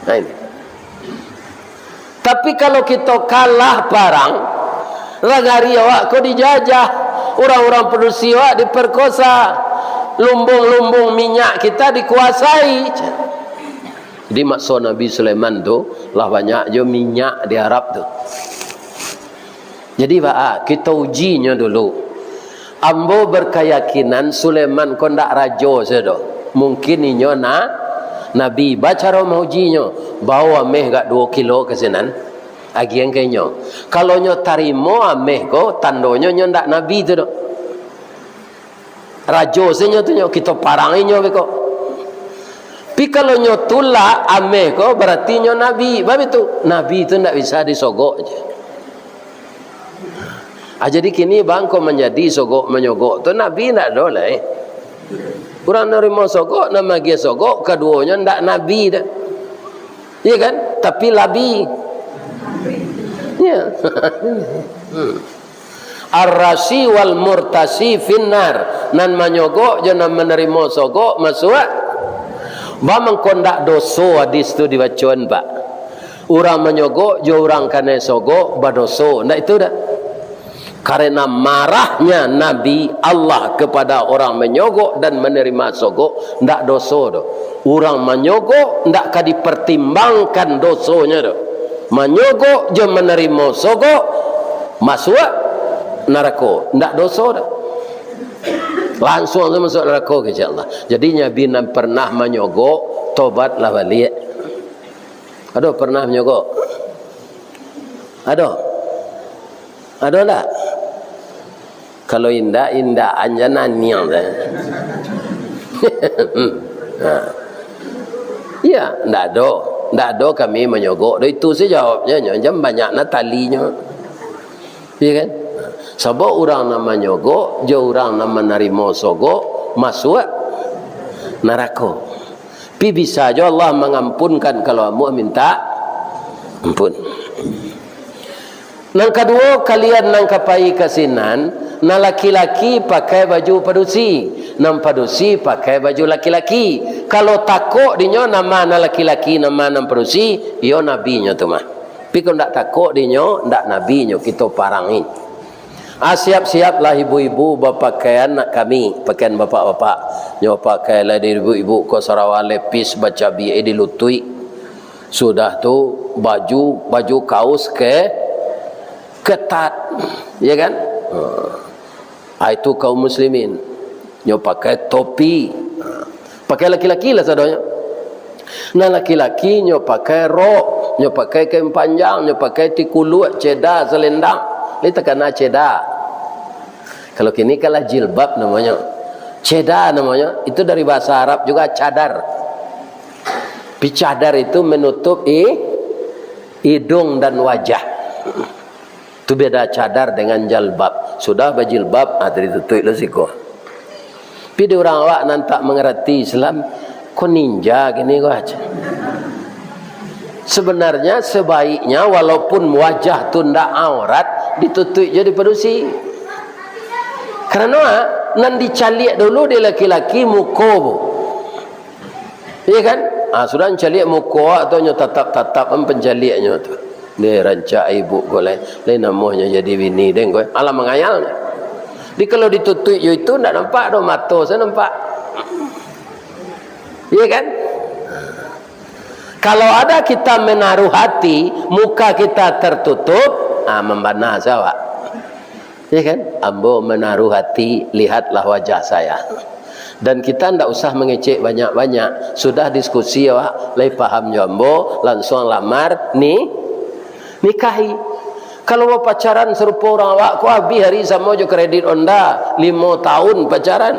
Nah, ini. Tapi kalau kito kalah parang, nagari awak ko dijajah, urang-urang padusi awak diperkosa, lumbung-lumbung minyak kita dikuasai. Jadi, maso Nabi Sulaiman tu, lah banyak jo minyak di Arab tu. Jadi, baa, kito ujinyo dulu. Ambo berkeyakinan Sulaiman ko ndak rajo sajo doh. Mungkin inyo na-, nabi. Bacaro maujinyo, bao ameh agak duo kilo ka sinan, agiah ka inyo. Kalau nyo tarimo ameh ko, tandonyo nyo ndak nabi tu doh. Rajo sajo nyo tu, nyo kito parang inyo beko. Tapi kalau nyo tulak ameh ko, berarti nyo nabi. Bab itu, nabi tu ndak bisa disogok je. Ah, jadi kini bangko manjadi sogok manyogok tu, nabi ndak ado lai. Urang narimo sogok, nan magiah sogok, kaduonyo ndak nabi doh. Iya kan? Tapi labi. Ya. Hmm. Ar-rashi wal murtashi finnar. Nan manyogok jo nan manarimo sogok masuak. Ba mangko ndak doso hadis tu dibacoan, Pak? Urang manyogok jo urang kanai sogok badoso. Ndak itu dak? Karena marahnya Nabi Allah kepada orang manyogok dan menerima sogok, ndak doso doh. Urang manyogok ndak ka dipertimbangkan dosonyo doh. Manyogok jo manarimo sogok, masuak narako, ndak doso doh. Lansuang tu masuak narako, insya Allah. Jadi, Nabi nan pernah manyogok, tobatlah baliak. Ado pernah manyogok? Ado? Ado ndak? Kalau indak, indak, anja naniang tu. Ha. Iya, ndak ado. Ndak ado kami manyogok. Itu sajo jawabnyo, nyo jan banyak na talinyo. Iya kan? Sabab urang nan manyogok, jo urang nan manarimo sogok, masuak narako. Tapi bisa jo Allah mangampunkan kalau ambo minta ampun. Nan kaduo, kalian nan ka pai ka sinan, nan laki-laki pakai baju padusi, nan padusi pakai baju laki-laki. Kalau takok dinyo nama nan laki-laki, nama nan padusi, iyo nabinyo tu mah. Tapi kalau ndak takok dinyo, ndak nabinyo, kito parangi. Ah, siap-siaplah ibu-ibu bapakaian nak kami, pakaian bapak-bapak. Nyo pakailah di ibu-ibu ko sarawa lepis bacabiak di lutuik. Sudah tu, baju, baju kaus ke, ketat, ya kan? Ha. Ah, itu kaum muslimin. Nyo pakai topi. Ha. Pakai laki-laki lah sadonyo. Nah, laki-laki nyo pakai rok, nyo pakai kain panjang, nyo pakai tikuluak, ceda, selendang. Ini takana ceda. Kalau kini kan lah jilbab namonyo. Ceda namonyo, itu dari bahasa Arab juga cadar. Tapi cadar itu menutup i-, hidung dan wajah. Tu beda cadar dengan jalbab. Sudah bajilbab, ah, tadi tutuik lo siko. Tapi di urang awak nan tak mangarati Islam, ko ninja kini ko aja. Sebenarnya, sebaiknya, walaupun wajah tu ndak aurat, ditutuik jo di padusi. Karano, ah, nan dicaliak dulu di laki-laki muko, Bu. Iya kan? Ah, sudah caliak muko awak tu, nyo tatap-tatap kan pancaliaknyo tu. Ni rancak ibu ko lai, lai namuahnyo jadi bini den ko. Alah mangayal. Jadi kalau ditutuik jo itu, ndak nampak doh, mato sajo nampak. Iya kan? Kalau ada kita menaruh hati, muka kita tertutup, ah, mambana sajo awak. Ya kan? Ambo menaruh hati, lihatlah wajah saya. Dan kita ndak usah mangecek banyak-banyak. Sudah diskusi awak, lai paham jo ambo, lansuang lamar, ni, nikahi. Kalau bapacaran sarupo urang awak ko, abih ari samo jo kredit Honda, limo tahun pacaran.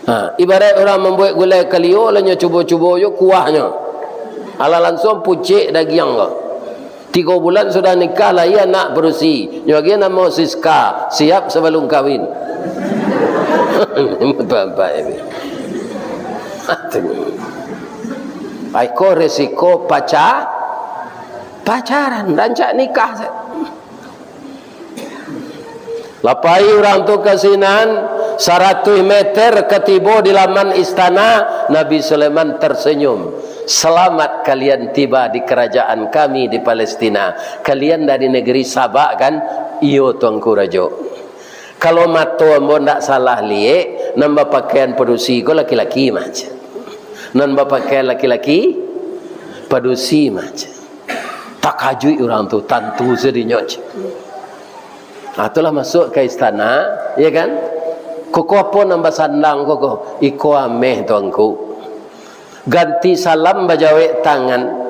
Ha, ibarat urang mambuek gulai kalio, lah nyo cubo-cubo jo kuahnyo. Alah lansuang pucek dagiang ko. Tigo bulan sudah nikah, lahia anak padusi. Nyo agiah namo Siska, siap sabalum kawin. Bapak-bapak ini. Ai ko resiko paca-, pacaran, rancak nikah se. Lah pai urang tu ka sinan, saratuih meter ka tibo di laman istana, Nabi Sulaiman tersenyum. "Selamat kalian tiba di kerajaan kami di Palestina. Kalian dari negeri Saba, kan?" "Iyo, Tuanku Rajo." "Kalau mato ambo ndak salah liek, nan bapakaian padusi ko laki-laki mah," cek. "Nan bapakaian laki-laki, padusi mah," cek. Takajuik urang tu, tantu sadinyo, cek. Ah, tu lah masuak ka istana, ya kan? "Koko apo nan basandang koko?" "Iko ameh, Tuanku." Ganti salam bajawek tangan.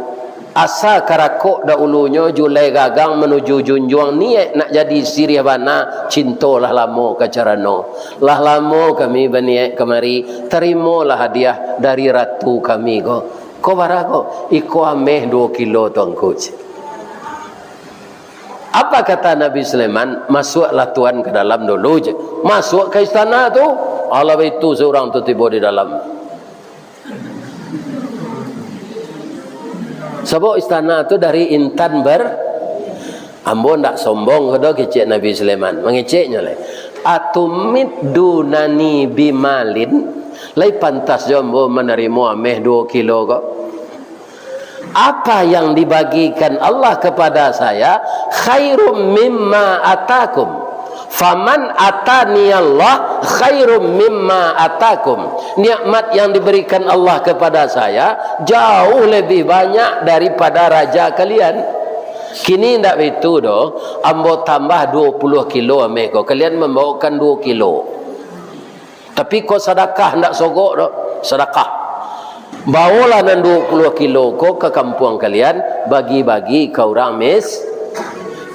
Asa karakok dahulunyo, julai gagang manuju junjuang, niaik nak jadi siriah bana, cinto lah lamo ka carano. Lah lamo kami baniaik kamari, tarimolah hadiah dari ratu kami ko. Ko bara ko? Iko ameh duo kilo, Tuanku, cek. Apa kata Nabi Sulaiman? "Masuaklah Tuan ka dalam dulu," cek. Masuak ka istana tu, alah baitu surang tu tibo di dalam. Sabab istana tu dari intan ber-, ambo ndak sombong ko doh, kecek Nabi Sulaiman. Mangeceknyo lai. "Atumiddunani bimalin?" Lai pantas jo ambo manarimo ameh duo kilo ko? Apa yang dibagikan Allah kepada saya khairum mimma atakum. Faman atani Allah khairum mimma atakum. Nikmat yang diberikan Allah kepada saya jauh lebih banyak daripada raja kalian. Kini ndak baitu doh, ambo tambah duo puluah kilo ameh ko, kalian mambawakan duo kilo. Tapi ko sadakah, ndak sogok doh, sadakah. Bawolah nan duo puluah kilo ko ka kampuang kalian, bagi-bagi ka urang mis-,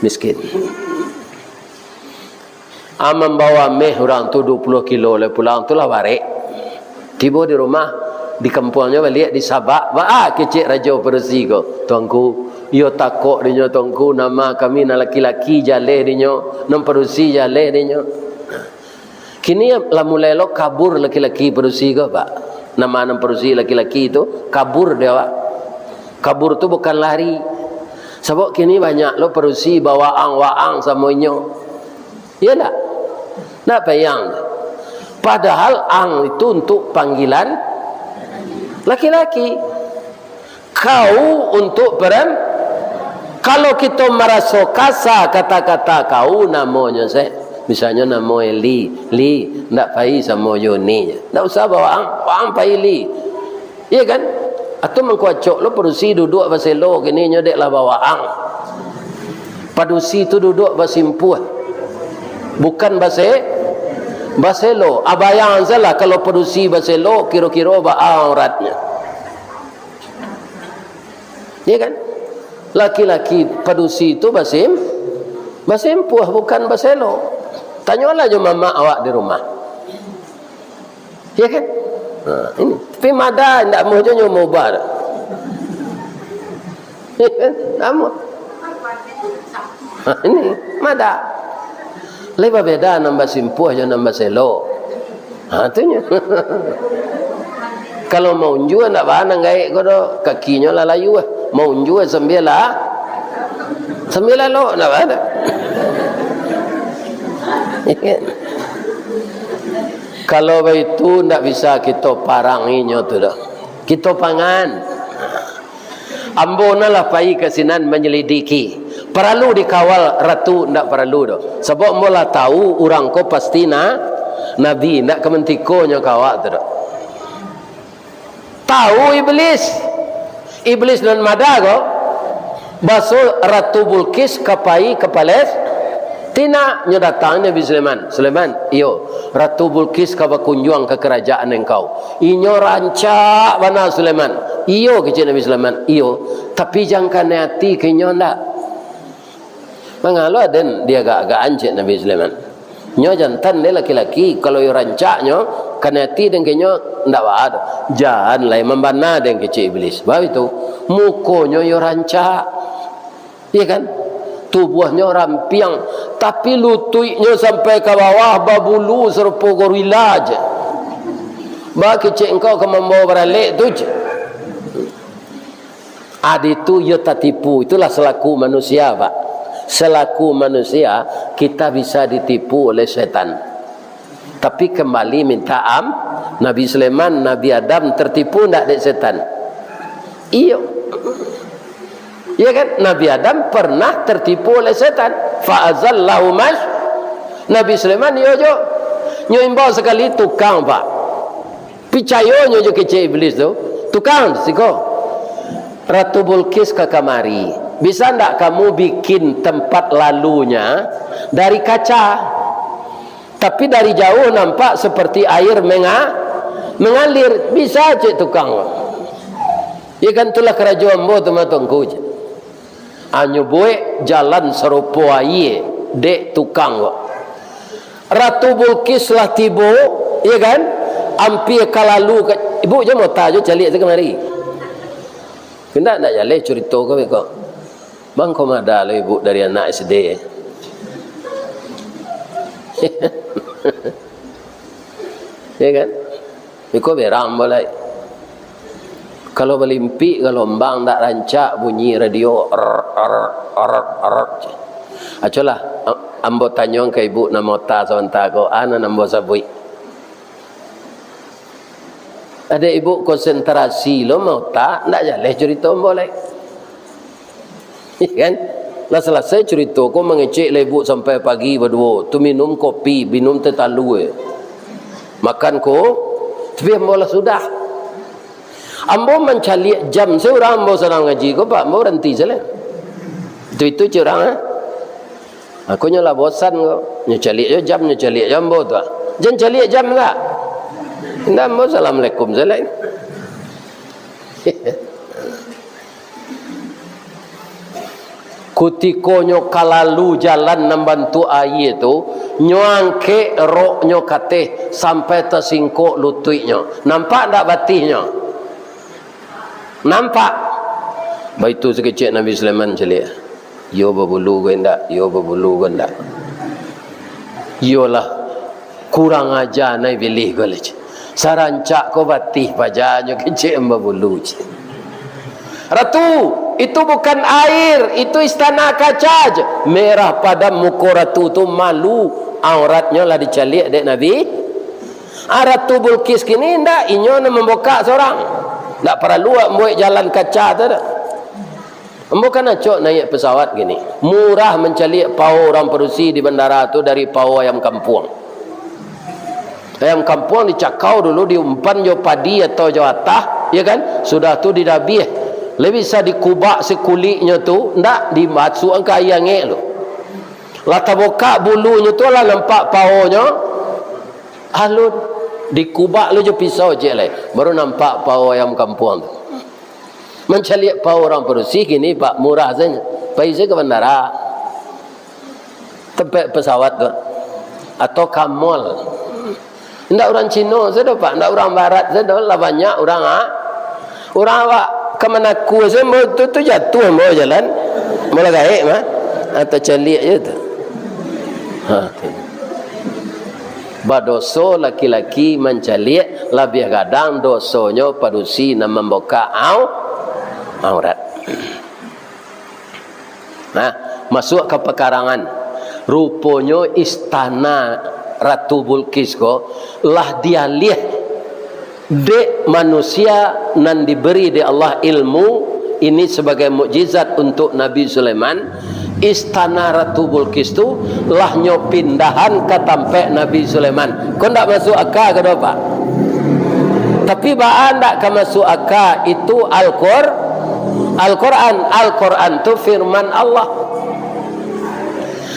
miskin. Ah, mambawo ameh urang tu duo puluah kilo, lai pulang tu lah barek. Tibo di rumah, di kampuangnyo baliak di Sabak, baa kecek rajo padusi ko, "Tuanku, iyo takok dinyo, Tuanku, nama kami nan laki-laki jaleh dinyo, nan padusi jaleh dinyo." Kini lah mulai lo kabur laki-laki padusi ko, Pak. Nama nan padusi laki-laki tu, kabur dek awak. Kabur tu bukan lari. Sabab kini banyak lo padusi bawaang-waang samo inyo. Iyo ndak? Ndak payah ang. Padahal ang itu untuk panggilan laki-laki. Kau untuk peran-, kalau kito maraso kasa kata-kata kau namonyo, se-, misalnyo namo Eli, Li, ndak pai samo jo Ni. Ndak usah bawaang, waang pai Li. Iyo kan? Atau mangko acok lo padusi duduak baselo kini nyo dek lah bawaang. Padusi tu duduak basimpuah. Bukan base-, baselo. Abayang salah kalau padusi baselo, kiro-kiro baa auratnyo. Iyo kan? Laki-laki padusi tu basim-, basimpuah, bukan baselo. Tanyolah jo mamak awak di rumah. Iyo kan? Ha, ini. Tapi mada indak amuah jo nyo maubah tu. Iyo kan? Ndak amuah. Ha, ini mada. Lai babeda nan basimpuah jo nan baselo. Ha, tu nyo. Kalau maunjua ndak baa nan gaek ko doh, kakinyo lah layuah. Maunjua sambil lah, sambil lalok ndak baa doh. Kalau baitu, ndak bisa kito parangi nyo tu doh. Kito pangan. Ambo nan lah pai ka sinan manyalidiki. Paralu dikawal ratu, ndak paralu doh. Sabab ambo lah tau urang ko pasti na-, nabi, ndak ka mantiko nyo ka awak tu doh. Tau Iblis. Iblis nan mada ko, baso Ratu Bulkis ka pai ka Palestina, nyo datang Nabi Sulaiman. "Sulaiman, iyo, Ratu Bulkis ka bakunjuang ka karajaan engkau. Inyo rancak bana, Sulaiman." "Iyo," kecek Nabi Sulaiman, "iyo, tapi jan kanai ati ka inyo ndak?" "Mangalo aden diagak-agakan," cek Nabi Sulaiman. "Nyo jantan, dek laki-laki, kalau iyo rancaknyo, kanai ati den ka inyo, ndak baa doh." "Jan lai mambana den," kecek Iblis. Baitu, mukonyo iyo rancak. Iyo kan? Tubuahnyo rampiang, tapi lutuiknyo sampai ka bawah babulu sarupo gorila je. Baa kecek engkau ka mambawa baralek tu je. Adi tu iyo tatipu, itulah selaku manusia, Pak. Selaku manusia, kita bisa ditipu oleh setan. Tapi kembali minta am-, Nabi Sulaiman, Nabi Adam tertipu ndak dek setan? Iyo. Iya kan? Nabi Adam pernah tertipu oleh setan. Fa azallahu mas-, Nabi Sulaiman iyo jo. Nyo imbau sakali tukang, Pak. Picayo nyo jo kecek Iblis tu, "Tukang, siko, Ratu Bulkis ka kamari. Bisa ndak kamu bikin tempat lalunya dari kaca? Tapi dari jauh nampak seperti air menga-, mengalir. Bisa cek tukang ko." "Iya kan, itulah karajo ambo tu mah, Tuanku," cek. Anyo buek jalan sarupo aia dek tukang ko. Ratu Bulkis lah tibo, iya kan? Ampia ka lalu ka, ibu jo mota jo caliak tu kamari. Indak, indak jaleh curito ko beko. Bangko mada lo ibu dari anak S D. Iya kan? Iko berang ambo lai. Kalau balimpik galombang ndak rancak bunyi radio, er, er, er, er. Acolah, am-, ambo tanyoan ka ibu nan mota sabanta ko, a nan ambo sabuik. Adek ibu konsentrasi lo mota, ndak jaleh curito ambo lai. Kan? Lah salasai curito ko, mangecek lah ibu sampai pagi baduo. Tu minum kopi, minum teh talua. Makan ko, tapi ambo lah sudah. Ambo mancaliak jam, saurang ambo sadang ngaji ko, Pak, ambo baranti sajo. Itu, itu cek urang, eh. Aku nyo lah bosan ko. Nyo caliak jo jam, nyo caliak jo ambo tu, ah. Jan caliak jam lah. Indak, ambo assalamualaikum sajo. Kutiko nyo ka lalu jalan nan bantuak aia tu, nyo angkek roknyo ka ateh sampai tasingkok lutuiknyo. Nampak ndak batihnyo? Nampak. Baitu sakecek Nabi Sulaiman caliak. Iyo babulu ko indak, iyo babulu ko indak. Iyolah, kurang aja nai bilih ko lah, cek. Sarancak ko batih paja nyo kecek babulu, cek. "Ratu, itu bukan air, itu istana kaca je." Merah padam muko ratu tu, malu. Auratnyo lah dicaliak dek Nabi. Ah, Ratu Bulqis kini ndak, inyo nan mambukak sorang. Ndak paralu awak mambuek jalan kaca tu dah. Ambo kan acok naiak pesawat kini. Murah mancaliak pao urang padusi di bandara tu dari pao ayam kampuang. Ayam kampuang dicakau dulu, diumpan jo padi atau jo atah, ya kan? Sudah tu didabiah. Lai bisa dikubak sikuliknyo tu, ndak, dimasuakan ka aia angek tu. Lah tabukak bulunyo tu, lah nampak paonyo, alun. Dikubak lu jo pisau ciek lai, baru nampak pao ayam kampuang tu. Mancaliak pao urang padusi kini, Pak, murah sajo. Pai sajo ka bandara. Tampek pesawat tu. Atau ka mall. Ndak urang Cino sajo, Pak. Ndak urang Barat sajo. Lah banyak urang, ah. Urang awak ka Manaku sajo, ambo tu, tu jatuah ambo jalan. Ambo lah gaek mah. Ah, tacaliak je tu. Ha. Badoso laki-laki mancaliak, labiah gadang dosonyo padusi nan mambukak au-, aurat. Nah, masuak ka pakarangan. Ruponyo istana Ratu Bulqis ko lah dialiah dek manusia nan diberi dek Allah ilmu, ini sebagai mukjizat untuk Nabi Sulaiman, istana Ratu Bulqis tu lah nyo pindahan ka tampek Nabi Sulaiman. Ko ndak masuak aka ka doh, Pak? Tapi baa ndak ka masuak aka, itu Al-Qur-, Al-Quran. Al-Quran tu firman Allah.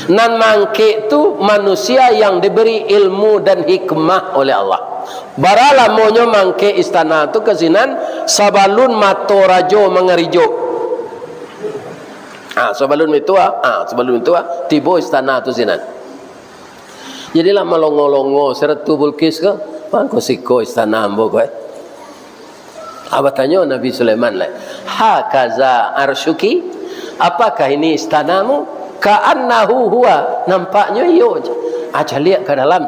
Nan mangkek tu manusia yang diberi ilmu dan hikmah oleh Allah. Bara lamonyo mangkek istana tu ka sinan, sabalun mato rajo mangarijo. Ah, sabalun itu, ah, ah, sabalun itu, ah, tibo istana tu sinan. Jadilah malongo-longo si Ratu Bulqis ko, "Mangko siko istana ambo ko, eh?" Ah, batanyo Nabi Sulaiman lai, "Hakaza arsyuki? Apakah ini istanamu?" "Ka'annahu huwa, nampaknyo iyo je." Ah, caliak ka dalam.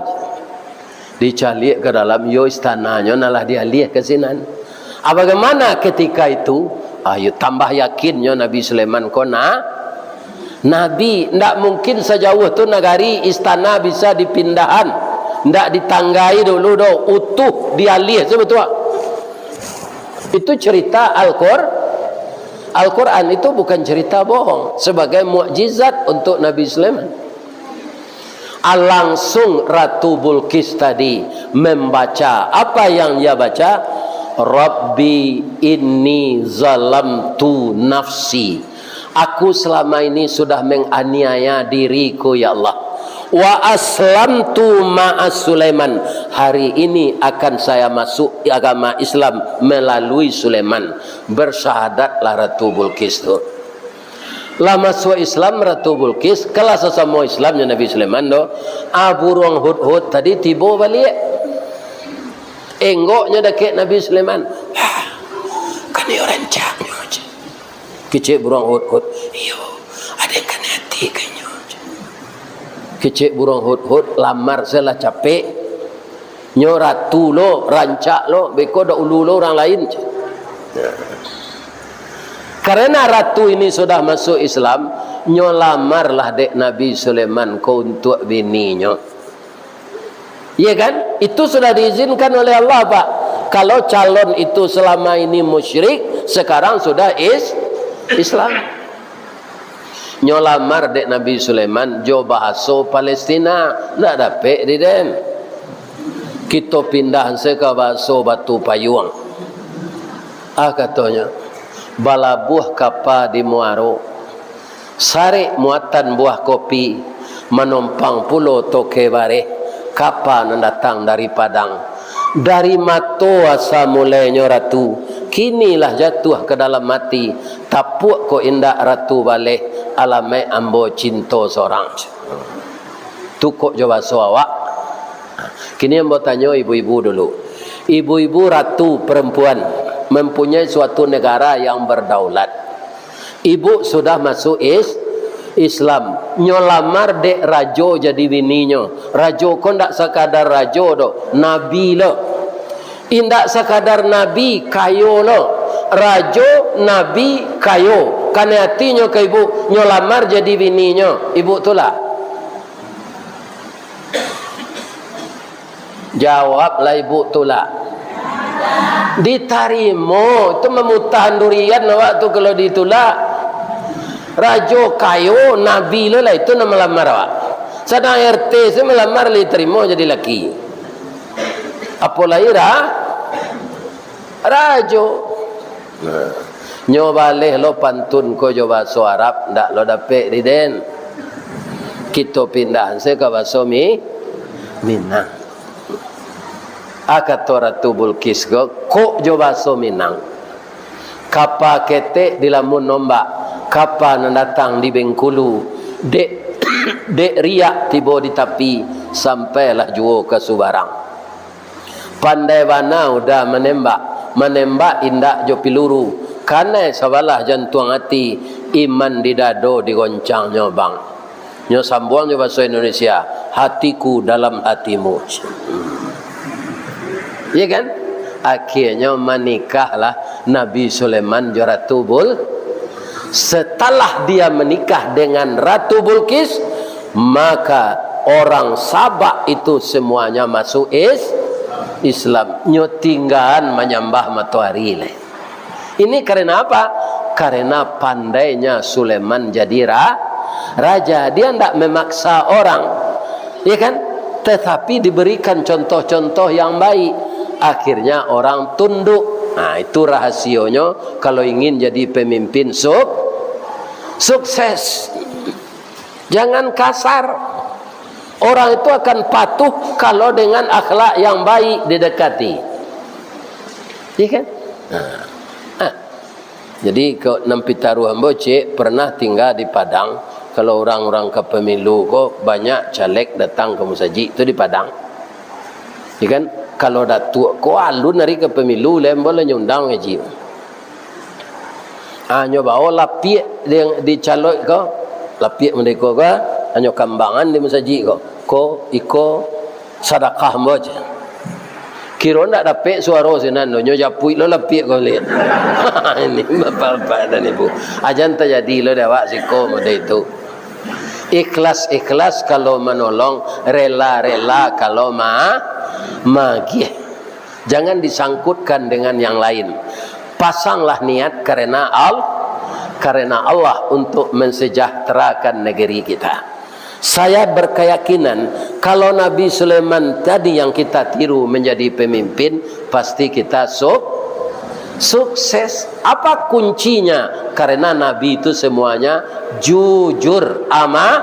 Dicaliak ka dalam, iyo istananyo nan lah dialiah ka sinan. Ah, bagaimana ketika itu? Ah, iyo tambah yakinnyo Nabi Sulaiman ko na-, nabi. Ndak mungkin sajauah tu nagari istana bisa dipindahan. Ndak ditanggai dulu doh, utuh dialiah sabatua. Itu cerita Al-Qur-, Al-Quran, itu bukan cerita bohong. Sebagai mukjizat untuk Nabi Sulaiman. Ah, langsung Ratu Bulqis tadi membaca. Apa yang ia baca? "Rabbi inni zalamtu nafsi." "Aku selama ini sudah menganiaya diriku, ya Allah. Wa aslamtu ma'a Sulaiman. Hari ini akan saya masuk agama Islam melalui Sulaiman." Bersyahadatlah Ratu Bulqis tu. Lah masuak Islam Ratu Bulqis, kan lah sasamo Islam jo Nabi Sulaiman tu. Ah, buruang hudhud tadi tibo baliak. Enggoknyo dakek Nabi Sulaiman. "Hah, kan iyo rancaknyo je." Kecek buruang hudhud. "Iyo, aden kanai ati ka inyo je." Kecek buruang hudhud, lamar se lah capek. Nyo ratu lo, rancak lo, beko dak ulu lo urang lain. Karena ratu ini sudah masuk Islam, nyo lamarlah dek Nabi Sulaiman ko untuak bininyo. Iya kan? Itu sudah diizinkan oleh Allah, Pak. Kalau calon itu selama ini musyrik, sekarang sudah is-, Islam. Nyo lamar dek Nabi Sulaiman jo bahaso Palestina, ndak dapek di den. "Kito pindah se ka bahaso Batu Payuang." Ah, katonyo, balabuah kapa di muaro, sarek muatan buah kopi, manompang pulo toke bareh, kapa nan datang dari Padang. Dari mato asa mulainyo ratu, kini lah jatuah ka dalam ati, tapuak kok indak ratu baleh, alamaik ambo cinto sorang. Tu kok jo baso awak. Kini ambo tanyo ibu-ibu dulu. Ibu-ibu ratu perempuan mempunyai suatu negara yang berdaulat. Ibu sudah masuk is-, Islam. Nyo lamar dek rajo jadi bininyo. Rajo ko ndak sakadar rajo doh, nabi lo. Indak sakadar nabi, kayo lo. Rajo, nabi, kayo. Kanai atinyo ka ibu, nyo lamar jadi bininyo, ibu tulak? Jawablah ibu, tulak. Ditarimo, itu mamutahan durian awak tu kalau ditulak. Rajo kayo, nabi lo lah itu nan malamar awak. Sadang R T se malamar lah ditarimo jadi laki. Apo lai ra-, rajo. Nah, nyo baleh lo pantun ko jo baso Arab, ndak lo dapek di den. Kito pindah se ka baso Mi-, Minang. Ah, kato Ratu Bulkis ko, kok jo baso Minang. Kapa ketek dilamun ombak, kapa nan datang di Bengkulu, dek, dek riak tibo di tapi, sampailah juo ka subarang. Pandai bana udah manembak, manembak indak jo piluru, kanai sabalah jantuang ati, iman di dado digoncangnyo, Bang. Nyo sambuang jo baso Indonesia, "Hatiku dalam hatimu." Iya kan? Akhirnyo manikahlah Nabi Sulaiman jo Ratu Bul-, Setelah dia menikah dengan Ratu Bulkis, maka orang Sabak itu semuanya masuk is-, Islam. Nyo tinggaan manyambah matoari lai. Ini karena apa? Karena pandainya Sulaiman jadi ra-, raja. Dia ndak memaksa orang, ya kan? Tetapi diberikan contoh-contoh yang baik. Akhirnya orang tunduk. Nah, itu rahasionyo kalau ingin jadi pemimpin suk-, sukses. Jangan kasar. Orang itu akan patuh kalau dengan akhlak yang baik didekati. Iya kan? Nah. Ah. Jadi, ko nan pitaruah ambo, cek, pernah tingga di Padang. Kalau urang-urang ka pemilu ko, banyak caleg datang ka musajik tu di Padang. Iya kan? Kalau datuak ko alun ari ka pemilu, lai ambo lah nyo undang haji. Ah, nyo bao lapiak di, dicalok ko, lapiak merdeka ko, anyo kambangan di masajik ko. Ko, iko sadakah ambo, cek. Kiro ndak dapek suaro sinan tu, nyo japuik lo lapiak ko liak. Ini bapak-bapak dan ibu. Ajan tajadi lo dek awak siko model itu. Ikhlas-ikhlas kalau manolong, rela-rela kalau ma-, magiah. Jangan disangkutkan dengan yang lain. Pasanglah niat karena Al-, karena Allah untuk mensejahterakan negeri kita. Saya berkeyakinan, kalau Nabi Sulaiman tadi yang kita tiru menjadi pemimpin, pasti kita suk-, sukses. Apa kuncinya? Karena Nabi itu semuanya jujur, ama-,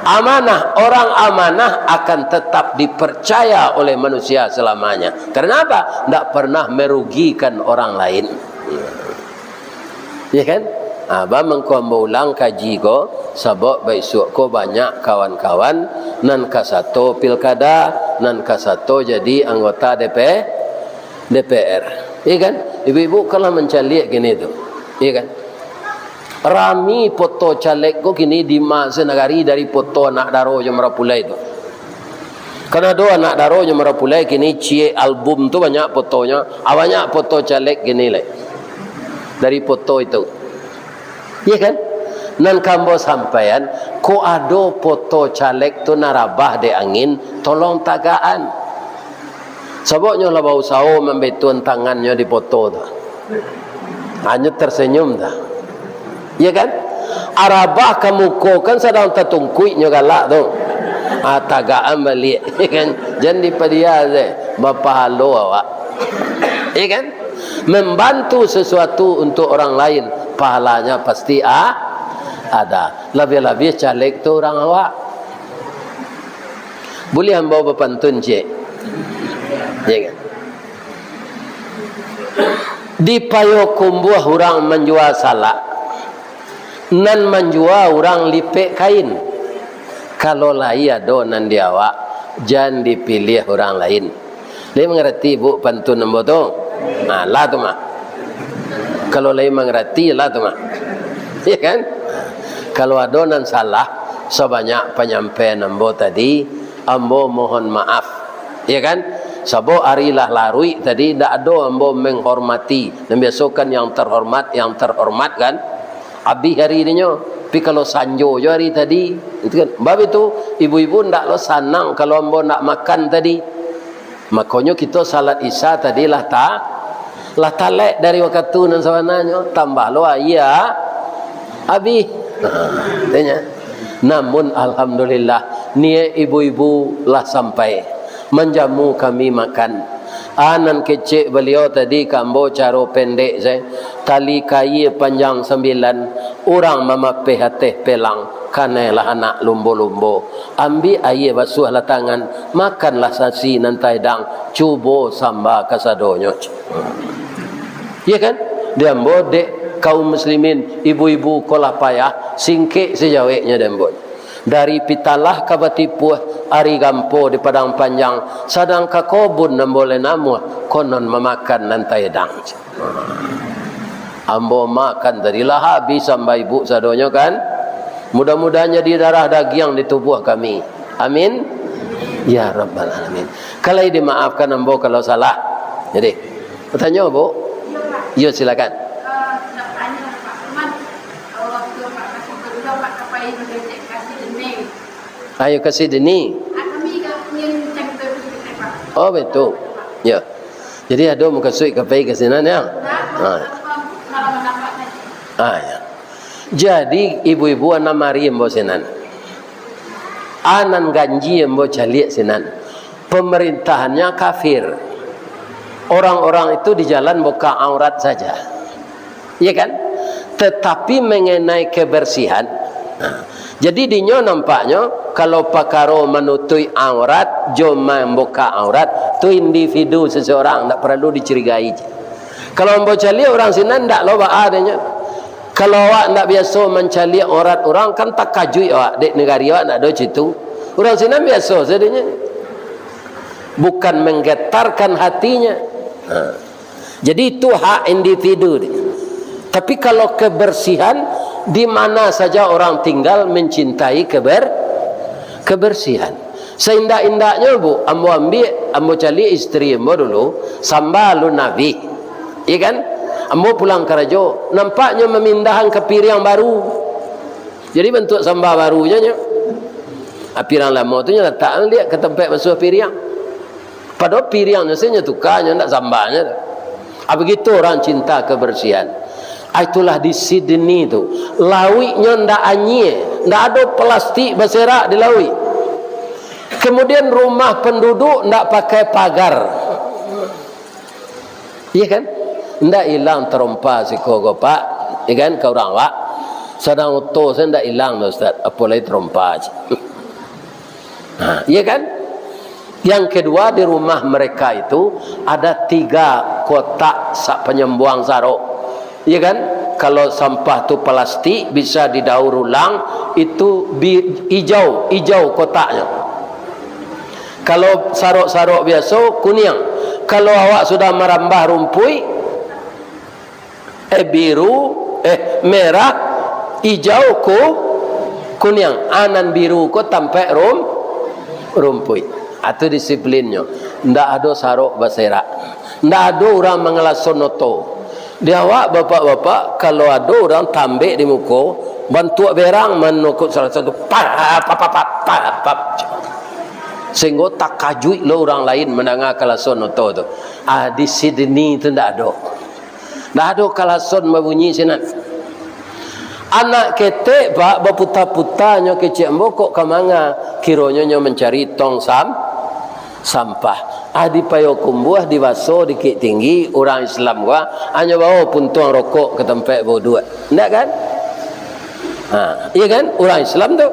amanah. Orang amanah akan tetap dipercaya oleh manusia selamanya. Karena apa? Ndak pernah merugikan orang lain. Iya kan? Ah, ba mangko ambo ulang kaji ko, sabab baisuak ko banyak kawan-kawan nan ka sato pilkada, nan ka sato jadi anggota D P, D P R. Iya kan? Ibu-ibu kan lah mancaliak kini tu. Iya kan? Rami foto caleg ko kini di ma-, sanagari dari foto anak daro jo marapulai tu. Kan ado anak daro jo marapulai kini ciek album tu banyak fotonyo. Ah, banyak foto caleg kini lai. Dari foto itu. Iya kan? Nan ka ambo sampaian, kok ado foto caleg tu nan rabah dek angin, tolong tagakan. Sabab nyo lah bausaho mambetun tangannyo di foto tu. Hanyo tersenyum tu. Iya kan? Arabah ka muko kan sadang tatungkuik nyo galak tu. Ah, tagakan baliak, ya kan? Jan dipadia se, bapahalo awak. Iya kan? Membantu sesuatu untuk orang lain, pahalanya pasti a-, ada. Labiah-labiah caleg tu urang awak. Buliah ambo bapantun ciek? Ya kan? Di Payokumbuah urang manjua salak, nan manjua urang lipek kain. Kalau lai ado nan di awak, jan dipiliah urang lain. Lai mangarati, Bu, pantun ambo tu? Nah, lah tu mah. Kalau lai mangarati, lah tu mah. Ya kan? Kalau ado nan salah, sabanyak panyampaian ambo tadi, ambo mohon maaf. Ya kan? Sabab ari lah laruik tadi, ndak ado ambo menghormati. Nan biaso kan yang terhormat, yang terhormat kan. Abih ari dinyo. Tapi kalau sanjo jo ari tadi, itu kan. Bab itu, ibu-ibu ndak lo sanang kalau ambo ndak makan tadi. Makonyo kito salat Isya tadi lah ta-, lah talek dari wakatu nan sabananyo, tambah lo aia abih. Ha, tanya. Namun alhamdulillah, niaik ibu-ibu lah sampai manjamu kami makan. Ah, nan kecek baliau tadi ka ambo caro pendek sajo. Tali kaia panjang sambilan, urang mamapeh ateh pelang, kanailah anak lumbo-lumbo. Ambiak aia basuahlah tangan, makanlah nasi nan taedang, cubo samba kasadonyo. Iya kan? Di ambo dek kaum muslimin, ibu-ibu ko lah payah, singkek sajaweknyo di ambo. Dari Pitalah ka Batipuah, ari gampo di Padang Panjang, sadang ka kobun ambo lai namuah, konon mamakan nan taedang. Ambo makan tadi lah habis samba ibu sadonyo kan. Mudah-mudahan jadi darah dagiang di tubuh kami. Amin. Ya Rabbal Alamin. Kalau dimaafkan ambo kalau salah. Jadi, bertanya, Bu? Ya, silakan. Ayo, ka Sydney. Oh, betul. Ya. Jadi, ado mukasuik ka pai ka sinan, ya? Ha. Ah, ya. Jadi, ibu-ibu, anak mari ambo sinan. Anan ganji ambo caliak sinan. Pemerintahannya kafir. Orang-orang itu di jalan buka aurat saja. Iya kan? Tetapi mengenai kebersihan, nah, jadi dinyo nampaknyo, kalau pakaro manutuik aurat, jo mambuka aurat, tu individu seseorang, ndak paralu dicurigai. Kalau ambo caliak urang sinan, ndak lo baa dinyo. Kalau awak ndak biaso mancaliak aurat urang, kan takajuik awak, dek nagari awak ndak ado citu. Urang sinan biaso sadonyo. Bukan menggetarkan hatinya. Ha. Jadi, itu hak individu dia. Tapi kalau kebersihan, di mana saja orang tinggal mencintai keber-, kebersihan. Seindak-indaknyo, Bu, ambo ambiak, ambo caliak isteri ambo dulu, samba alun abih. Iya kan? Ambo pulang karajo, nampaknyo mamindahan ka piriang baru. Jadi, bantuak samba barunyo nyo. Ah, piriang lamo tu nyo latak liak ka tampek basuah piriang. Padahal piriangnyo sajo nyo tuka, nyo ndak sambanyo tu. Ah, begitu orang cinta kebersihan. Ah, itulah di Sydney tu. Lauiknyo ndak anyie, ndak ado plastik baserak di lauik. Kemudian rumah penduduk ndak pakai pagar. Iya kan? Ndak ilang tarompa siko ko, Pak. Iya kan, ka urang, Pak? Sadang oto sajo ndak ilang tu, Ustaz. Apo lai tarompa. Ha, iya kan? Yang kedua, di rumah mereka itu ada tiga kotak sa-, panyambuang sarok. Iya kan? Kalau sampah tu plastik, bisa didaur ulang, itu bi-, ijau, ijau kotaknyo. Kalau sarok-sarok biaso, kuniang. Kalau awak sudah marambah rumpuik, eh, biru, eh, merah, ijau, ku-, kuniang. Ah, nan biru ko tampek rum-, rumpuik. Atu disiplinnyo. Ndak ado sarok baserak. Ndak ado urang mangalason oto. Di awak, bapak-bapak, kalau ado urang tambek di muko, bantuak berang manokok salah satu, pap, pap, pap, pap, pap, pap. Sehinggo takajuik lo urang lain mandanga kalason oto tu. Ah, di Sydney tu ndak ado. Ndak ado kalason babunyi sinan. Anak ketek, Pak, baputa-puta nyo kecek ambo kok ka manga, kironyo nyo mancari tong sam-, sampah. Ah, di Payokumbuah, di Baso, di Bukittinggi, urang Islam ko, ah, nyo bao puntuang rokok ka tampek bauduak. Ndak kan? Ha, iya kan? Urang Islam tu.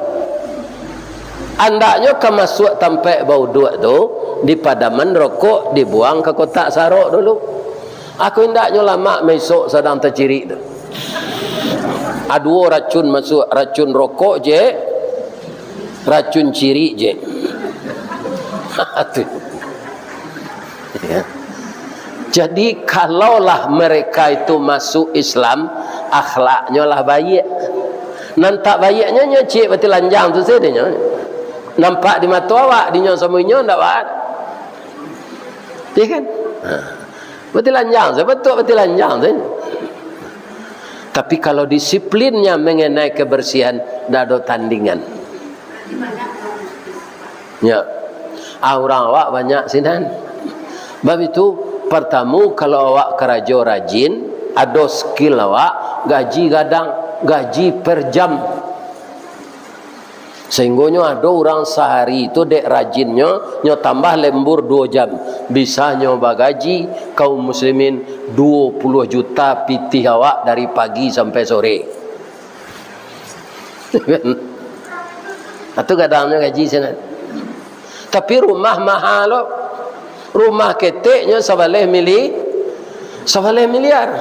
Andaknyo ka masuak tampek bauduak tu, dipadaman rokok, dibuang ka kotak sarok dulu. Aku indaknyo lamak maisok sadang tacirik tu. Aduo racun masuak, racun rokok je, racun cirik je. Tu. Ya. Jadi, kalaulah mereka itu masuk Islam, akhlaknyo lah baiak. Nan tak baiaknyo, nyo ciek batilanjang tu sadonyo. Nampak di mato awak, dinyo samo inyo ndak baa. Iya kan? Ha. Batilanjang sajo, batua batilanjang sajo. Tapi kalau disiplinnya mengenai kebersihan, ndak ado tandingan. Ya. Ah, urang awak banyak sinan. Bab itu, partamo, kalau awak karajo rajin, ado skill awak, gaji gadang, gaji per jam. Sahinggonyo ado urang sahari tu dek rajinnyo, nyo tambah lembur duo jam, bisa nyo bagaji kaum muslimin duo puluah juta pitih awak dari pagi sampai sore. Itu gadangnyo gaji sinan. Tapi rumah maha lo. Rumah keteknyo sabaleh mili-, sabaleh miliar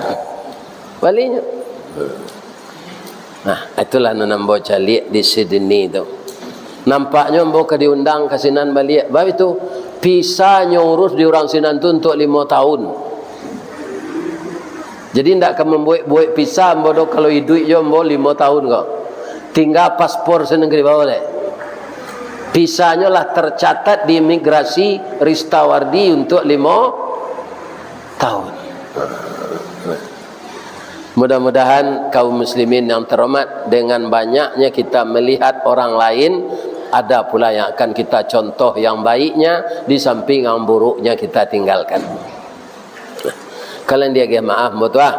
balinyo. Nah, itulah nan ambo caliak di Sydney tu. Nampaknyo ambo ka diundang ka sinan baliak. Bab itu, pisanyo urus di urang sinan tu untuak limo tahun. Jadi, ndak ka mambuek-buek pisa ambo doh, kalau iduik jo ambo limo tahun ko. Tingga paspor sinan ka dibawa dek. Pisanyo lah tercatat di imigrasi Ristawardi untuak limo tahun. Mudah-mudahan kaum muslimin yang terhormat, dengan banyaknya kita melihat orang lain, ada pula yang akan kita contoh yang baiknya, di samping yang buruknya kita tinggalkan. Kalian diagiah maaf, ambo tu ah.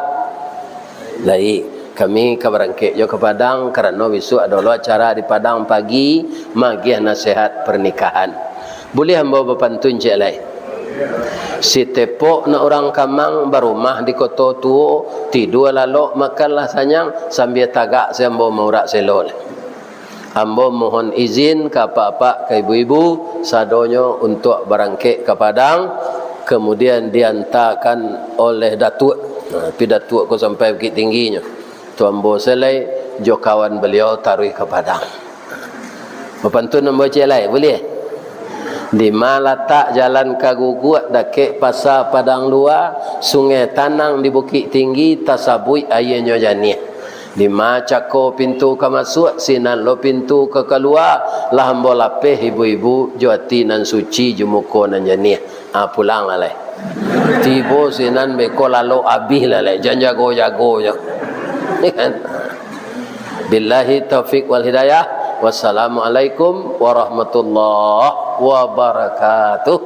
Lai, kami ka barangkek jo ka Padang, karano bisuak ado lo acara di Padang pagi, magiah nasihat pernikahan. Buliah ambo bapantun ciek lai? Sitepok nak urang kamang, barumah di koto tuo, tidua lalok, makanlah sanyang, sambia tagak se ambo maurak selo lai. Ambo mohon izin ka apak-apak, ka ibu-ibu, sadonyo untuak barangkek ka Padang, kamudian diantakan oleh Datuak. Nah, tapi Datuak ko sampai Bukittingginyo. Tu ambo se lai jo kawan baliau taruih ka Padang. Bapantun ambo ciek lai, buliah? Dima latak jalan ka Guguak, dakek Pasa Padang Lua, Sungai Tanang di Bukittinggi, tasabuik aianyo janiah. Dima cako pintu ka masuak, sinan lo pintu ka kalua, lah ambo lapeh ibu-ibu, jo ati nan suci, jo muko nan janiah. Ah, pulang lah lai. Tibo sinan beko lalok abih lah lai, jan jago-jago jo. Billahi taufik wal hidayah. Wassalamualaikum warahmatullahi wabarakatuh.